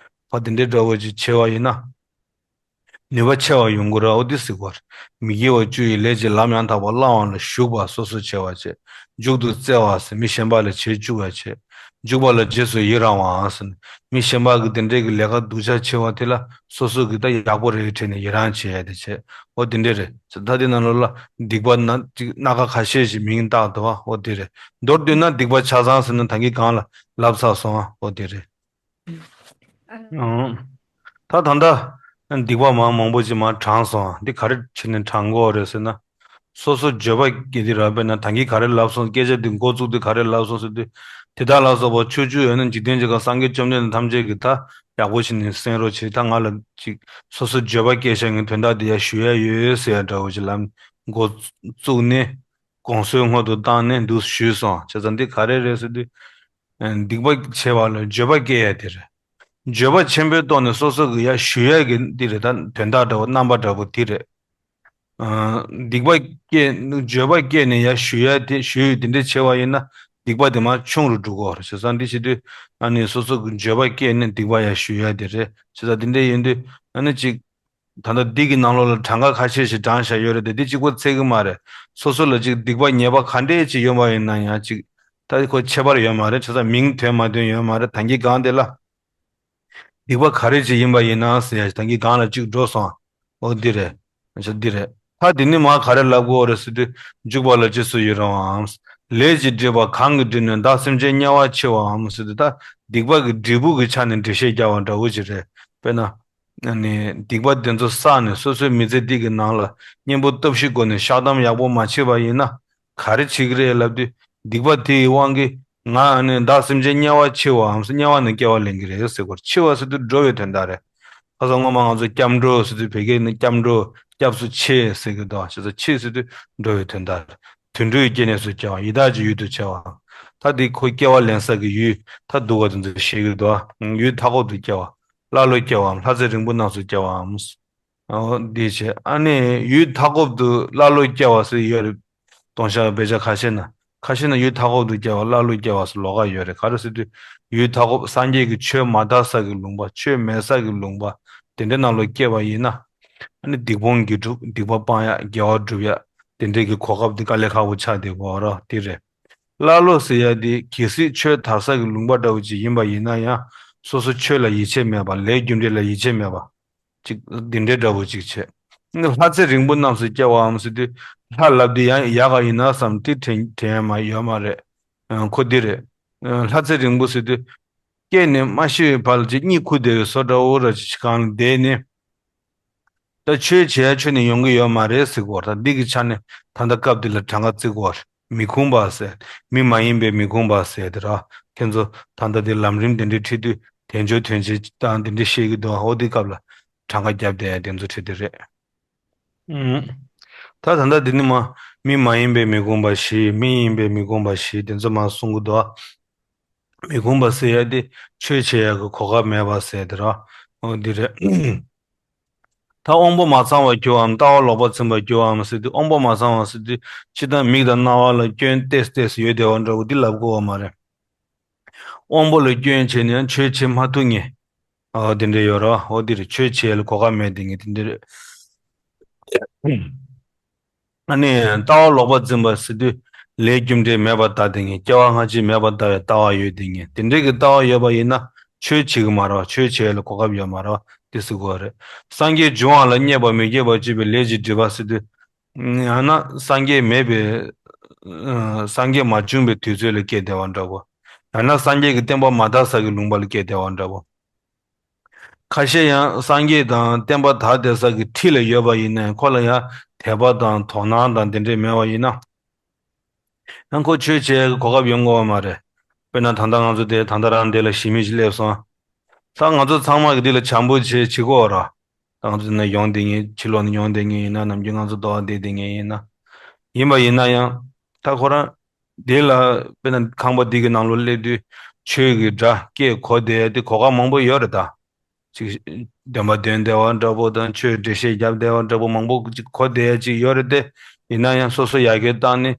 བ་དེ་འདྲའི་འདྲ་བོ་ཅིག་བྱེད་པ་ཡིན་ན། ནུས་པ་ཆེ་བ་ཡོང་གི་རེད། འོ་འདི་ཟེར་གོ་རེད། མི་དགེ་བ་བཅུ་ཡི་ལས་ཀྱི་ལམ་ཡང་དག་པར་བླང་བ་ལ་ཞུགས་པ་སོ་སོ་བྱེད་པ་བྱེད། མཇུག་ཏུ་བརྩེ་བ་ཟེར་མི་གཞན་པ་ལ་བྱེད་བཅུག་པ་བྱེད། འཇུག་པ་ལ་རྗེས་སུ་ཡི་རང་བའང་ཟེར་ནས་མི་གཞན་པ་གི་དེ་འདྲའི་གི་ལས་ཀ་སྡུག་ཅག་བྱེད་པ་དེ་ལ་སོ་སོ་གི་ད་ཡག་པོ་རེད་དྲན་ནས་ཡི་རང་བྱེད་ཡ་དེ་བྱེད། འོ་དེ་འདྲ་རེད། ད་དེ་ནང་ལོགས་ལ་སྡིག་པ་ན་ཅིག་སྣ་ཁ་ཁ་ཤས་ཤིག་མིང་བཏགས་འདུག་བ། འོ་དེ་རེད། མདོར་བསྡུས་ན་སྡིག་པ་ཆ་ཚང་ཟེར་ན་ད་གིན་གང་ལ་ལབ་ཚར་སོང་བ། འོ་དེ་རེད། ཨང་། ད་ད་ལྟ་སྡིག་པ་མང་མང་པོ་ཅིག་མར་དྲངས་སོང་། འདི་ག་རེ་བྱས་ནས་དྲངས་དགོས་རེད་ཟེར་ན། སོ་སོ་བརྗོད་པ་སྐད་དེ་རག་པས་ན་ད་གིན་ག་རེ་ལབ་སོང་། སྐད་ཆ་འདི་འགོ་བཙུགས་དུས་ག་རེ་ལབ་སོང་ཟེར་དུས། དེ་དག་ལ་སོགས་པ་ཕྱོགས་བཅུ་ཡོད་ན་འཇིག་རྟེན་གྱི་ཁམས་སངས་རྒྱས་བཅོམ་ལྡན་འདས་ཐམས་ཅད་ཀྱིས་ད་ཡག་པོ་བྱས་ནས་གསན་རོགས་བྱེད། ད་ང་ལ་ཅིག་སོ་སོ་བརྗོད་པ་སྐད་ཆ་ངའི་དོན་དག་འདི་ཡར་ཞུ་ཡ་ཡོད་ཟེར་ཡ་འདྲ་བོ་ཅིག་ལབ་འགོ་བཙུགས་ནས་དགོངས་གསོལ་སྔོན་དུ་བཏང་ནས་འདུག་ཞུས་སོང་། བྱས་ཙང་འདི་ག་རེ་རེད་ཟེར་དུས། སྡིག་པ་བྱས་པ་ལ་བརྗོད་པ་སྐྱེ་ཡ་དེ་རེད། བརྗོད་པ་ཆེན་པོའི་ཐོག་ནས་སོ་སོ་གི་ཡ་ཞུ་ཡ་གི་འདི་རེད། ད་དོན་དག་འདྲ་བོ་རྣམ་པ་འདྲ་བོ་དེ་རེད། སྡིག་པ་སྐྱེ་བརྗོད་པ་སྐྱེས་ནས་ཡ་ཞུ་ཡ་དེ་ཞུ་ཡུལ་དེ་འདྲ་བྱས་པ་ཡིན་ན་སྡིག་པ་དེ་མར་ཆུང་རུ་འགྲོ་གི་རེད། བྱས་ཙང་འདི་བྱེད་དུས་ཨ་ནི་སོ་སོ་གི་བརྗོད་པ་སྐྱེས་ནས་སྡིག་པ་ཡ་ཞུ་ཡ་དེ་རེད། བྱས་ཙང་དེ་འདྲ་ཡིན་དུས་ཨ་ནི་ཅིག་ད་ལྟ་འདི་གི་ནང་ལོགས་ལ་གྲངས་ཀ་ཁ་ཤས་ཤིག་བགྲངས་བཞག་ཡོད་རེད་དེ། འདི་གཅིག་པོ་ཚད་ཀྱི་མ་རེད། སོ་སོ་ལ་ཅིག་སྡིག་པ་ཉེས་པ་ག་འདྲས་ཅིག་ཡོད་པ་ཡིན་ན་ཡང་ཅིག་ད་ཁོ་ཁྱད་པར་ཡོད་མ་རེད། བྱས་ཙང་མིང་ཐོན་མ་ཐོན་ཡོད་མ་རེད། ད་གིན་སྒང་དེ་ལ་སྡིག་པ་ག་རེ་ཅིག་ཡིན་པ་ཡིན་ན་ཟེར་ཡ་ད་གིན་སྒང་ལ་ཅིག་འགྲོ་སོང་། འོ་འདི་རེད། འདི་རེད། ད་འདི་ནི་མ་ག་རེ་ལབ་དགོས་རེད་ཟེར་དུས་འཇུག་པ་ལ་རྗེས་སུ་ཡི་རང་བའམ། ལས་ཀྱི་སྒྲིབ་པ་གང་གིས་བསྒྲིབས་ནས་བདག་སེམས་ཅན་དམྱལ་བར་མཆི་བའམ་ཟེར་དུས་ད་སྡིག་པ་གི་འབྲས་བུ་གི་ཆ་ནས་འགྲེལ་བཤད་རྒྱག་པ་འདྲ་བོ་ཅིག་རེད། དཔེར་ན། ཨ་ནི་སྡིག་པ་དེ་ཚོ་བསགས་ནས་སོ་སོའི་མི་ཚེ་འདི་གི་ནང་ལ་གཉེན་པོ་སྟོབས་བཞི་སྒོ་ནས་བཤགས་སྡོམ་ཡག་པོ་མ་བྱས་པ་ཡིན་ན་ག་རེ་བྱེད་ཀྱི་རེད་ལབ་དུས་སྡིག་པ་དེའི་དབང་གིས་ང་ཨ་ནི་བདག་སེམས་ཅན་དམྱལ་བར་མཆི་བའམ་སེ་དམྱལ་བ་ནས་སྐྱེ་བ་ལེན་གྱི་རེད་ཟེར་གོ། མཆི་བ་ཟེར་དུས་འགྲོ་བའི་དོན་དག་རེད། ཁ་སང་སྔོན་མ་ང་ཚོ་སྐྱབས་འགྲོ་ཟེར་དུས་བོད་སྐད་ནི་སྐྱབས་འགྲོ་སྐྱབས་སུ་མཆི་ཟེར་གྱི་འདུག་བྱས་ཙང་མཆི་ཟེར་དུས་འགྲོ་བའི་དོན་དག་རེད། དུད་འགྲོའི་སྐྱེ་གནས་སུ་སྐྱེ་བ་ཡི་དྭགས་ཀྱི་ཡུལ་དུ་སྐྱེ་བའམ། ད་འདི་ཁོ་སྐྱེ་བ་ལེན་ས་གི་ཡུལ་ད་སྡུག་པ་དེ་ཚོ་བཤད་ཀྱི་འདུག་ཡུལ་མཐའ་འཁོབ་ཏུ་སྐྱེ་བ། ཀླ་ཀློ་སྐྱེ་བའམ་ལྷ་རྫས་རིང་པོ་རྣམས་སུ་སྐྱེ་བའམ། འོ་འདི་བྱས་ཨ་ནི་ཡུལ་མཐའ་འཁོབ་ཏུ་ཀླ་ཀློ་སྐྱེ་བ་ཟེར་ཡོད་རེད། ལྟོ་ཤ་བེད་སྤྱོད་ཁ་ཤས་ན་ཁ་ཤས་ན་ཡུལ་མཐའ་འཁོབ་ཏུ་སྐྱེ་བ་ཀླ་ཀློ་སྐྱེ་བ་ཟེར་ལོགས་ཀ་ཡོད་རེད། ག་རེ་ཟེར་དུས་ཡུལ་མཐའ་འཁོབ་སངས་རྒྱས་ཀྱི་ཆོས་མ་དར་ས་གི་ལུང་པ་ཆོས་མེད་ས་གི་ལུང་པ་དེ་འདྲའི་ནང་ལ་སྐྱེས་པ་ཡིན་ན་ཨ་ནི་སྡིག་སྤོང་དགེ་སྒྲུབ་སྡིག་པ་སྤང་ཡ་དགེ་བ་སྒྲུབ་ཡ་དེ་འདྲའི་གི་གོ་སྐབས་དེ་དཀའ་ལས་ཁག་པོ་ཆགས་བསྡད་ཀྱི་ཡོད་རེད། དེ་རེད། ཀླ་ཀློ་ཟེར་ཡ་དེ་གལ་སྲིད་ཆོས་དར་ས་གི་ལུང་པ་འདྲ་བོ་ཅིག་ཡིན་པ་ཡིན་ན་ཡང་སོ་སོ་ཆོས་ལ་ཡིད་ཆེས་མེད་པ་ལས་རྒྱུ་འབྲས་ལ་ཡིད་ཆེས་མེད་པ་ཅིག་འདི་འདྲའི་འདྲ་བོ་ཅིག་བྱས། ལྷ་རྫས་རིང་པོ་རྣམས་སུ་སྐྱེ་བའམ་ཟེར་དུས་ལྷ་ལབ་དུས་ཡང་ཡག་ག་ཡིན་ན་བསམ་དེ་དྲན་དྲན་ཡ་མ་ཡོད་མ་རེད། ཁོ་འདི་རེད། ལྷ་རྫས་རིང་པོ་ཟེར་དུས་སྐྱེས་ནས་མ་ཤི་བའི་བར་ལ་ཅིག་གཉིད་ཁུག་བསྡད་པའི་བཟོ་འདྲ་བོ་ར་ཅིག་གང་ལ་བསྡད་ནས། ད་ཆོས་བྱེད་ཡ་ཆོས་ནི་ཡོང་གི་ཡོད་མ་རེད་ཟེར་གོ། ད་འདི་གི་ཆ་ནས་ད་ལྟ་སྐབས་འདི་ལ་གྲངས་ཀ་བརྩི་གོ། མི་ཁོམ་པ་ཟེར། མི་མ་ཡིན་པའི་མི་ཁོམ་པ་ཟེར་དེ་ར། ཁྱེད་ཚོ་ད་ལྟ་འདི་ལམ་རིམ་དེ་འདྲའི་ཁྲིད་དུས་དལ་འབྱོར་དོན་ཆེན་དང་དེ་འདྲའི་བཤད་ཀྱི་འདུག་འོ་འདི་སྐབས་ལ་གྲངས་ཀ་བརྒྱབ་བསྡད་ཡ་དེ་ཚོ་ཁྲིད་དེ་རེད། ཨུམ། ད་ད་ལྟ་འདི་ནི་མ། མི་མ་ཡིན་པའི་མི་ཁོམ་པ་བཞི། མི་ཡིན་པའི་མི་ཁོམ་པ་བཞི་དེ་ཚོ་མ་གསུང་གི་འདུག་མི་ཁོམ་པ་ཟེར་ཡ་དེ་ཆོས་བྱེད་ཡ་གི་གོ་སྐབས་མེད་པ་ཟེར་དེ་ར། འོ་འདི་རེད། ད་དབང་པོ་མ་ཚང་བར་གྱུར་བའམ་ལྟ་བ་ལོག་པར་འཛིན་པར་གྱུར་བའམ་ཟེར་དུས། དབང་པོ་མ་ཚང་བ་ཟེར་དུས་སྤྱིར་བཏང་མིག་དང་རྣ་བ་ལ་སྐྱོན་ཏོག་ཙམ་ཡོད་བསྡད་པ་འདྲ་པོ་འདི་ལབ་དགོས་པ་མ་རེད། དབང་པོ་ལ་སྐྱོན་བྱས་ནས་ཡང་ཆོས་བྱེད་མ་ཐུབ་མཁན། ཨ་དེ་འདྲ་ཡོད་རེད་བ། འོ་འདི་རེད། ཆོས་བྱེད་ལ་གོ་སྐབས་མེད་བསྡད་མཁན་དེ་འདྲ་རེད། ཨ་ནི་ལྟ་བ་ལོག་པར་འཛིན་པ་ཟེར་དུས་ལས་རྒྱུ་འབྲས་མེད་པར་ལྟ་བསྡད་མཁན། སྐྱེ་བ་སྔ་ཕྱི་མེད་པར་ལྟ་བའི་ལྟ་བ་ཡོད་བསྡད་མཁན། དེ་འདྲའི་གི་ལྟ་བ་ཡོད་པ་ཡིན་ན་ཆོས་བྱེད་ཀྱི་མ་རེད་བ། ཆོས་བྱེད་ལ་གོ་སྐབས་ཡོད་མ་རེད་བ། དེ་ཟེར་དགོས་པ་རེད། སངས་རྒྱས་འབྱུང་བ་ལ་བརྙས་པ་མི་བྱེད་པར་བྱེད་པའི་ལས་ཀྱི་སྒྲིབ་པ་ཟེར་དུས། ཡང་ན་སངས་རྒྱས་མེད་པའི། ཨ་སངས་རྒྱས་མ་བྱུང་བའི་དུས་ཚོད་ལ་སྐྱེས་བསྡད་པ་འདྲ་པོ། ཡང་ན་སངས་རྒྱས་ཀྱི་བསྟན་པ་མ་དར་ས་གི་ལུང་པ་ལ་སྐྱེས་བསྡད་པ་འདྲ་པོ། ཁ་ཤས་ཡང་སངས་རྒྱས་དང་བསྟན་པ་དར་བསྡད་ས་གི་འཁྲིས་ལ་ཡོད་པ་ཡིན་ནའི་ཁོ་ལ་ཡང་དད་པ་དང་དོ་སྣང་དང་དེ་འདྲས་མེད་པ་ཡིན་ན། ཡང་ཁོ་ཆོས་བྱེད་ཡག་གི་གོ་སྐབས་ཡོང་གི་ཡོད་མ་རེད། དཔེར་ན་ད་ལྟ་ང་ཚོ་དེ་ད་ལྟ་རང་འདི་ལ་ཞི་མི་ཞིག་སླེབས་སོང་། ད་ང་ཚོ་ཚང་མ་གི་འདི་ལ་བྱམས་པོ་བྱེད་བྱེད་དགོས་ར། ད་ང་ཚོ་འདི་ན་ཡོང་བསྡད་མཁན། ཕྱི་ལོགས་ནས་ཡོང་བསྡད་མཁན་ཡིན་ན། ནམ་རྒྱུན་ང་ཚོ་ཟླ་བ་བསྡད་བསྡད་མཁན་ཡིན་ན། ཡིན་པ་ཡིན་ན་ཡང་ད་ཁོ་རང་འདི་ལ། དཔེར་ན་ཁང་པ་འདི་གི་ནང་ལོགས་སླེབས་དུས་ཆོས་ཀྱི་སྒྲ་སྐད་གོ་བསྡད་ཡ་དེ་གོ་སྐབས་མང་པོ་ཡོད་རེད་ད། ཅིག་འདོན་པ་འདོན་བསྡད་པ་འདྲ་པོ་དང་ཆོས་འགྲེལ་བཤད་རྒྱབ་བསྡད་པ་འདྲ་པོ་མང་པོ་ཅིག་གོ་བསྡད་ཡ་ཅིག་ཡོད་རེད་དེ། ཡིན་ན་ཡང་སོ་སོ་ཡར་རྒྱས་བཏང་ནས་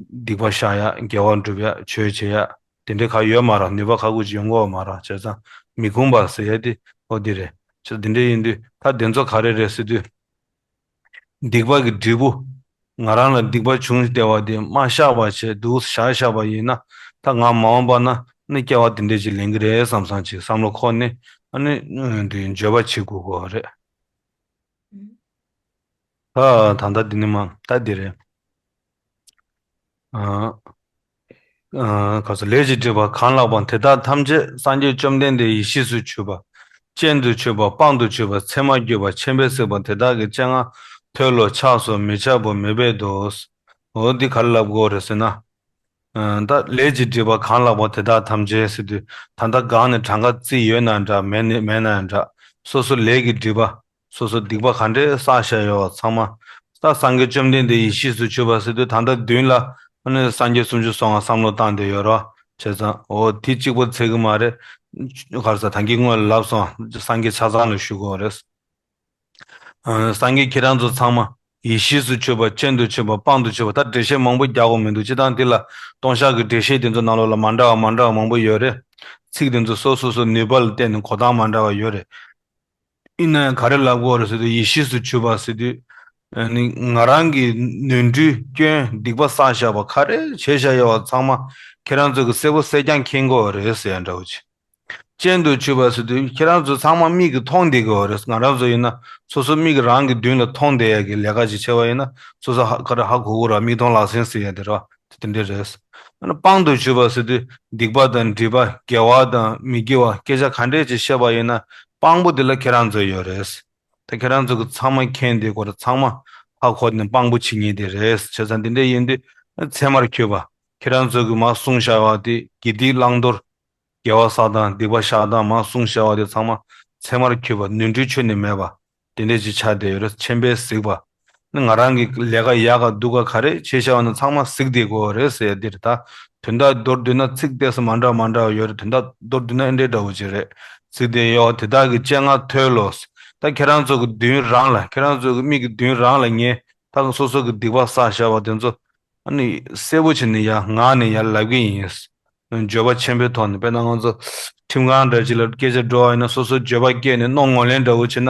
སྡིག་པ་བཤགས་ཡ། དགེ་བ་སྒྲུབ་ཡ། ཆོས་བྱེད་ཡ། དེ་འདྲའི་ག་ཡོད་མ་རེད། ནུས་པ་ག་གུ་ཅིག་ཡོང་གི་ཡོད་མ་རེད། བྱས་ཙང་མི་ཁོམ་པ་ཟེར་ཡ་དེ་ཨོ་དེ་རེད། བྱས་ཙང་དེ་འདྲ་ཡིན་དུས་ད་དེ་ཚོ་ག་རེ་རེད་ཟེར་དུས། སྡིག་པ་གི་འབྲས་བུ། ང་རང་ལ་སྡིག་པ་བྱུང་བསྡད་པ་དེ་མ་བཤགས་པ་བྱས་འདུག་བཞག་བཞག་པ་ཡིན་ན། ད་ང་མ་འོངས་པ་ན་ནི་སྐྱེ་བ་དེ་འདྲ་ཅིག་ལེན་གི་རེད་བསམ་བསམ་ཅིག་བསམ་བློ་འཁོར་ནས། ཨ་ནི་འདི་བརྗོད་པ་བྱེད་དགོས་ཀྱི་རེད། ད་ད་ལྟ་འདི་ནི་མ་ད་འདི་རེད། ཨ། ཨ། ག་ས་ལས་ཀྱི་སྒྲིབ་པ་གང་ལགས་པ་དེ་དག་ཐམས་ཅད་སངས་རྒྱས་བཅོམ་ལྡན་འདས་ཡེ་ཤེས་སུ་གྱུར་པ། སྤྱན་དུ་གྱུར་པ། དཔང་དུ་གྱུར་པ། མཚན་མར་གྱུར་པ། མཁྱེན་པས་གཟིགས་པ་དེ་དག་གི་སྤྱན་སྔར་མཐོལ་ལོ། ཕྱག་སོ། མི་འཆབ་བོ། མི་སྦེད་དོ། འོ་འདི་ག་རེ་ལབ་དགོས་རེད་ཟེར་ན། ཨ། ད་ལས་ཀྱི་སྒྲིབ་པ་གང་ལགས་པ་དེ་དག་ཐམས་ཅད་ཟེར་དུས། ད་ལྟ་སྒང་ནས་གྲངས་ཀ་བརྩིས་ཡོད་ན་འདྲ། མེད་ནི་མེད་ན་འདྲ། སོ་སོ་ལས་ཀྱི་སྒྲིབ་པ། སོ་སོ་སྡིག་པ་ག་འདྲས་བསགས་བཞག་ཡོད་པ་ཚང་མ། ད་སངས་རྒྱས་བཅོམ་ལྡན་འདས་ཡེ་ཤེས་སུ་གྱུར་པ་ཟེར་དུས་ད་ལྟ་མདུན་ལ་ཨ་ནི་སངས་རྒྱས་སུམ་ཅུ་སོ་ལྔ་བསམ་བློ་བཏང་བསྡད་ཡོད་རེད། བྱས་ཙང་འོ་དེ་གཅིག་པོ་ཚད་ཀྱི་མ་རེད། ག་རེ་ཟ། ད་གིན་སྔོན་ལ་ལབ་སོང་། སངས་རྒྱས་ཆ་ཚང་ལ་ཞུ་དགོས་རེད། ཨ། སངས་རྒྱས་ཁྱེད་རང་ཚོ་ཚང་མ་ཡེ་ཤེས་སུ་གྱུར་པ། སྤྱན་དུ་གྱུར་པ། དཔང་དུ་གྱུར་པ། ད་འགྲེལ་བཤད་མང་པོ་རྒྱག་དགོས་མི་འདུག་སྤྱིར་བཏང་འདི་ལ་ལྟུང་བཤགས་ཀྱི་འགྲེལ་བཤད་དེ་ཚོ་ནང་ལོགས་ལ་མ་འདྲ་བ་མ་འདྲ་བ་མང་པོ་ཡོད་རེད། ཚིག་དེ་ཚོ་སོ་སོ་སོ་ནུས་པ་ལ་བརྟེན་ནས་གོ་སྟངས་མ་འདྲ་བ་ཡོད་རེད། ཡིན་ན་ཡང་ག་རེ་ལབ་དགོས་རེད་ཟེར་དུས། ཡེ་ཤེས་སུ་གྱུར་པ་ཟེར་དུས། ཨ་ནི་ང་རང་གི་ནོར་འཁྲུལ་སྐྱོན་སྡིག་པ་བསགས་བཞག་པ་ག་རེ་བྱས་བཞག་ཡོད་པ་ཚང་མ་ཁྱེད་རང་ཚོ་གིས་གསལ་པོ་གསལ་རྐྱང་མཁྱེན་གྱི་ཡོད་རེད་ཟེར་ཡ་འདྲ་བོ་ཅིག་སྤྱན་དུ་གྱུར་པ་ཟེར་དུས་ཁྱེད་རང་ཚོ་ཚང་མ་མིག་གིས་མཐོང་བསྡད་ཀྱི་ཡོད་རེད། ང་རང་ཚོ་ཡིན་ན་སོ་སོ་མིག་གིས་རང་གི་མདུན་ལ་མཐོང་བསྡད་ཡ་གི་ལས་ཀ་ཅིག་བྱས་པ་ཡིན་ན་སོ་སོ་ཧ་ག་རེ་ཧ་གོ་གི་རེད། མིག་མཐོང་ལག་ཟིན་ཟེར་ཡ་དེ་རེད། དེ་འདྲ་རེད། ཨ་ནི་དཔང་དུ་གྱུར་པ་ཟེར་དུས་སྡིག་པ་དང་སྒྲིབ་པ། དགེ་བ་དང་མི་དགེ་བ་སྐད་ཆ་ག་འདྲས་ཅིག་བཤད་པ་ཡིན་ན་དཔང་པོ་དེ་ལ་ཁྱེད་རང་ཚོ་ཡོད་རེད། ད་ཁྱེད་རང་ཚོ་གིས་ཚང་མ་མཁྱེན་བསྡད་ཀྱི་ཡོད་རེད། ཚང་མ་ཧ་གོ་ནས་དཔང་པོ་བྱེད་མཁན་དེ་རེད། བྱས་ཙང་དེ་འདྲ་ཡིན་དུས་མཚན་མར་གྱུར་པ། ཁྱེད་རང་ཚོ་གིས་མར་གསུངས་བཞག་པ་དེ་དགེ་སྡིག་བླང་དོར། དགེ་བ་བསགས་སྟངས། སྡིག་པ་བཤགས་སྟངས། མར་གསུངས་བཞག་པ་དེ་ཚང་མ་མཚན་མར་གྱུར་པ། ནོར་འཁྲུལ་ཁྱོན་ནས་མེད་པ། དེ་འདྲས་ཅིག་ཆགས་བསྡད་ཡོད་རེད། མཁྱེན་པས་གཟིགས་པ། ནི་ང་རང་གི་ལས་ཀ་ཡག་ག་སྡུག་ག་ག་རེ་བྱས་བཞག་པ་ན་ཚང་མ་གཟིགས་བསྡད་ཀྱི་ཡོད་རེད་ཟེར་ཡ་འདི་རེད་ད། དོན་དག་མདོར་བསྡུས་ན་ཚིག་ཏོག་ཙམ་མ་འདྲ་བ་མ་འདྲ་བ་ཡོད་རེད། དོན་དག་མདོར་བསྡུས་ན་འདི་འདྲ་འདྲ་བོ་ཅིག་རེད། གཟིགས་བསྡད་ཡོད། དེ་དག་གི་སྤྱན་སྔར་མཐོལ་ལོ། ད་ཁྱེད་རང་ཚོ་གི་མདུན་རང་ལ། ཁྱེད་རང་ཚོ་གི་མིག་གི་མདུན་རང་ལ་ངས་ད་སོ་སོ་གི་སྡིག་པ་བསགས་བཞག་པ་དེ་ཚོ་ཨ་ནི་གསལ་པོ་བྱས་ནས་ཡར་ངག་ནས་ཡར་ལབ་ཀྱི་ཡིན། བརྗོད་པ་ཆེན་པོའི་ཐོག་ནས། དཔེར་ན་ང་ཚོ་ཁྲིམས་ཁང་འདྲ་ཅིག་ལ་སྐད་ཆ་འགྲོ་བ་ཡིན་ན་སོ་སོ་བརྗོད་པ་སྐྱེས་ནས་རྣོ་ངོ་ལེན་འདྲ་བོ་བྱས་ན་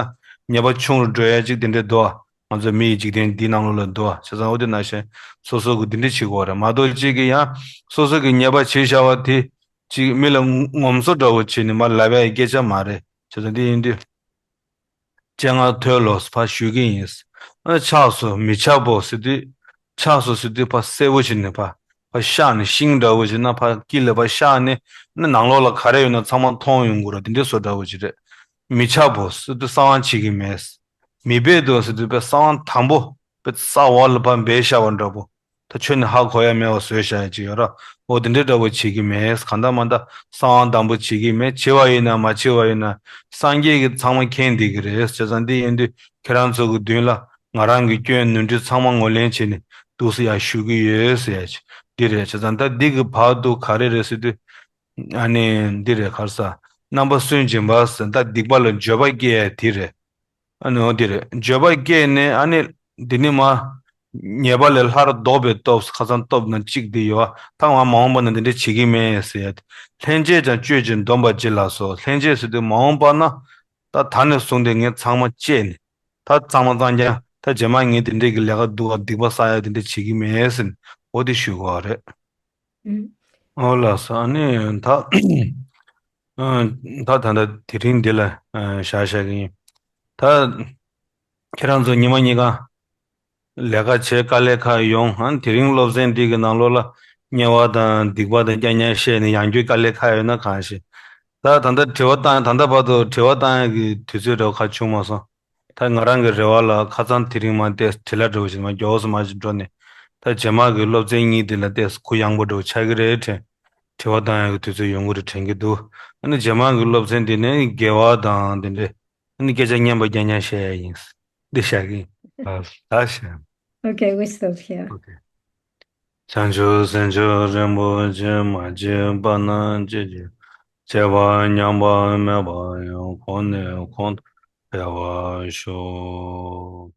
ཉེས་པ་ཆུང་རུ་འགྲོ་ཡ་ཅིག་དེ་འདྲས་འདུག་ཨ། ང་ཚོ་མི་ཡི་འཇིག་རྟེན་འདིའི་ནང་ལོགས་ལ་འདུག་ཨ། བྱས་ཙང་འོ་དེ་ནང་བཞིན་སོ་སོ་གི་དེ་འདྲས་བྱེད་དགོས་རེད་མ་གཏོགས། གཅིག་གིས་ཡང་སོ་སོ་གི་ཉེས་པ་བྱས་བཞག་པ་དེ་ཅིག་མི་ལ་ངོམ་སོ་འདྲ་བོ་བྱས་ནས་མར་ལབ་ཡ་ཡི་སྐད་ཆ་མ་རེད། བྱས་ཙང་འདི་ཡིན་དུས། སྤྱན་སྔར་མཐོལ་ལོ་ཕར་ཞུ་གི་ཡིན། ཨ་ཕྱག་སོ་མི་འཆབ་བོ་ཟེར་དུས། ཕྱག་སོ་ཟེར་དུས་ཕར་གསལ་པོ་བྱས་ནས་ཕར། ཕར་བཤགས་ནས། ཤིང་འདྲ་བོ་བྱས་ན་ཕར་དཀྱིལ་ལ་ཕར་བཤགས་ནས། ནི་ནང་ལོགས་ལ་ག་རེ་ཡོད་ན་ཚང་མ་མཐོང་ཡོང་གི་རེད། དེ་འདྲའི་བཟོ་འདྲ་བོ་ཅིག་རེད། མི་འཆབ་བོ་ཟེར་དུས་གསང་བ་བྱེད་ཀྱི་མེད། མི་སྦེད་དོ་ཟེར་དུས་པའི་གསང་བ་དམ་པོ། པའི་ས་འོག་ལ་ཕར་སྦས་བཞག་པ་འདྲ་བོ། ད་ཁྱོན་ནས་ཧ་གོ་ཡ་མེད་པ་བཟོས་བཞག་ཡ་ཅིག་ཡོད་ར། འོ་དེ་འདྲའི་འདྲ་བོ་བྱེད་ཀྱི་མེད། གང་ལྟར་མ་ལྟར་གསང་བ་དམ་པོ་བྱེད་ཀྱི་མེད། བྱེད་པ་ཡིན་ན་མ་བྱེད་པ་ཡིན་ན་སངས་རྒྱས་ཀྱིས་ཚང་མ་མཁྱེན་བསྡད་ཀྱི་རེད། བྱས་ཙང་འདི་ཡིན་དུས་ཁྱེད་རང་ཚོ་གི་མདུན་ལ་ང་རང་གི་སྐྱོན་ནོར་འཁྲུལ་ཚང་མ་ངོས་ལེན་བྱས་ནས་འདུག་སེ་ཡར་ཞུ་གི་ཡོད་ཟེར་ཡ་ཅིག་འདི་རེད། བྱས་ཙང་ད་འདི་གི་བར་དུ་ག་རེ་རེད་ཟེར་དུས། ཨ་ནི་འདི་རེད། ག་རེ་ཟ། རྣམ་པར་སུན་འབྱིན་པ་ཟེར། ད་སྡིག་པ་ལ་འགྱོད་པ་སྐྱེ་ཡ་དེ་རེད། ཨ་ནི་འོ་དེ་རེད། འགྱོད་པ་སྐྱེས་ནས་ཨ་ནི་འདི་ནི་མ། ཉེས་པ་ལས་སླར་ལྡོག་པའི་སྟོབས། ཁ་སང་སྟོབས་ན་གཅིག་དེ་ཡོད། ད་ང་མ་འོངས་པ་ན་འདི་འདྲ་བྱེད་ཀྱི་མེད་ཟེར་ཡ་དེ། ལྷན་སྐྱེས་ཀྱང་གཅོད་ཅིང་སྡོམ་པར་བགྱི་ལགས་སོ། ལྷན་སྐྱེས་ཟེར་དུས་མ་འོངས་པ་ན། ད་ད་ནས་བཟུང་སྟེ་ངས་ཚང་མ་བཅད་ནས། ད་གཙང་མ་གཙང་རྐྱང་། ད་རྗེས་མ་ངས་དེ་འདྲས་ཀྱི་ལས་ཀ་སྡུག་པ་སྡིག་པ་བསགས་ཡ་དེ་འདྲས་བྱེད་ཀྱི་མེད་ཟེར་ནས་འོ་དེ་ཞུ་དགོས་པ་རེད། ཨུམ། འོ་ལགས་སོ། ཨ་ནི་ད་ཨ་ད་ད་ད་དེ་རིང་འདི་ལ་ཨ་བཞག་བཞག་གི་ཡིན། ད་ཁྱེད་རང་ཚོ་ཉི་མ་གཉིས་ཀ་ལས་ཀ་བྱེད། དཀའ་ལས་ཁག་ཡོང་། ཨ་ནི་དེ་རིང་སློབ་ཚན་འདི་གི་ནང་ལོགས་ལ་དམྱལ་བ་དང་སྡིག་པ་དང་རྐྱང་རྐྱང་བཤད་ནས་ཡང་བསྐྱར་དཀའ་ལས་ཁག་ཡོད་ན་གང་ཤེས། ད་ད་ལྟ་དྲི་བ་བཏང་། ད་ལྟ་བར་དུ་དྲི་བ་བཏང་ཡག་གི་དུས་ཚོད་འདྲ་བོ་ག་བྱུང་མ་སོང་། ད་ང་རང་གི་རེ་བ་ལ་ཁ་སང་དེ་རིང་མ་ཏོག་ཙམ་བྲེལ་བ་འདྲ་བོ་ཞིག་མ་མགྱོགས་སུ་མ་ཞིག་འགྲོ་ནས། ད་རྗེས་མ་གི་སློབ་ཚན་གཉིས་དེ་ལ་ཏོག་ཙམ་གུ་ཡངས་པོ་འདྲ་བོ་ཆགས་ཀྱི་རེད་དྲན། དྲི་བ་བཏང་ཡག་གི་དུས་ཚོད་ཡོང་གི་རེད་དྲན་གྱི་འདུག་ཨ་ནི་རྗེས་མ་གི་སློབ་ཚན་དེ་ནི་དགེ་བ་དང་དེ་འདྲས། ཨ་ནི་སྐད་ཆ་སྙན་པ་རྐྱང་རྐྱང་བཤད་ཡ་ཡིན། འདི་བཤད་ཀྱི་ཡིན། ད་བཤད། Okay, we stop here. Okay. བྱང་ཆུབ་སེམས་མཆོག་རིན་པོ་ཆེ། མ་སྐྱེས་པ་རྣམས་སྐྱེ་ཅིང་། སྐྱེས་པ་ཉམས་པ་མེད་པ་ཡང་། གོང་ནས་གོང་དུ་འཕེལ་བར་ཤོག།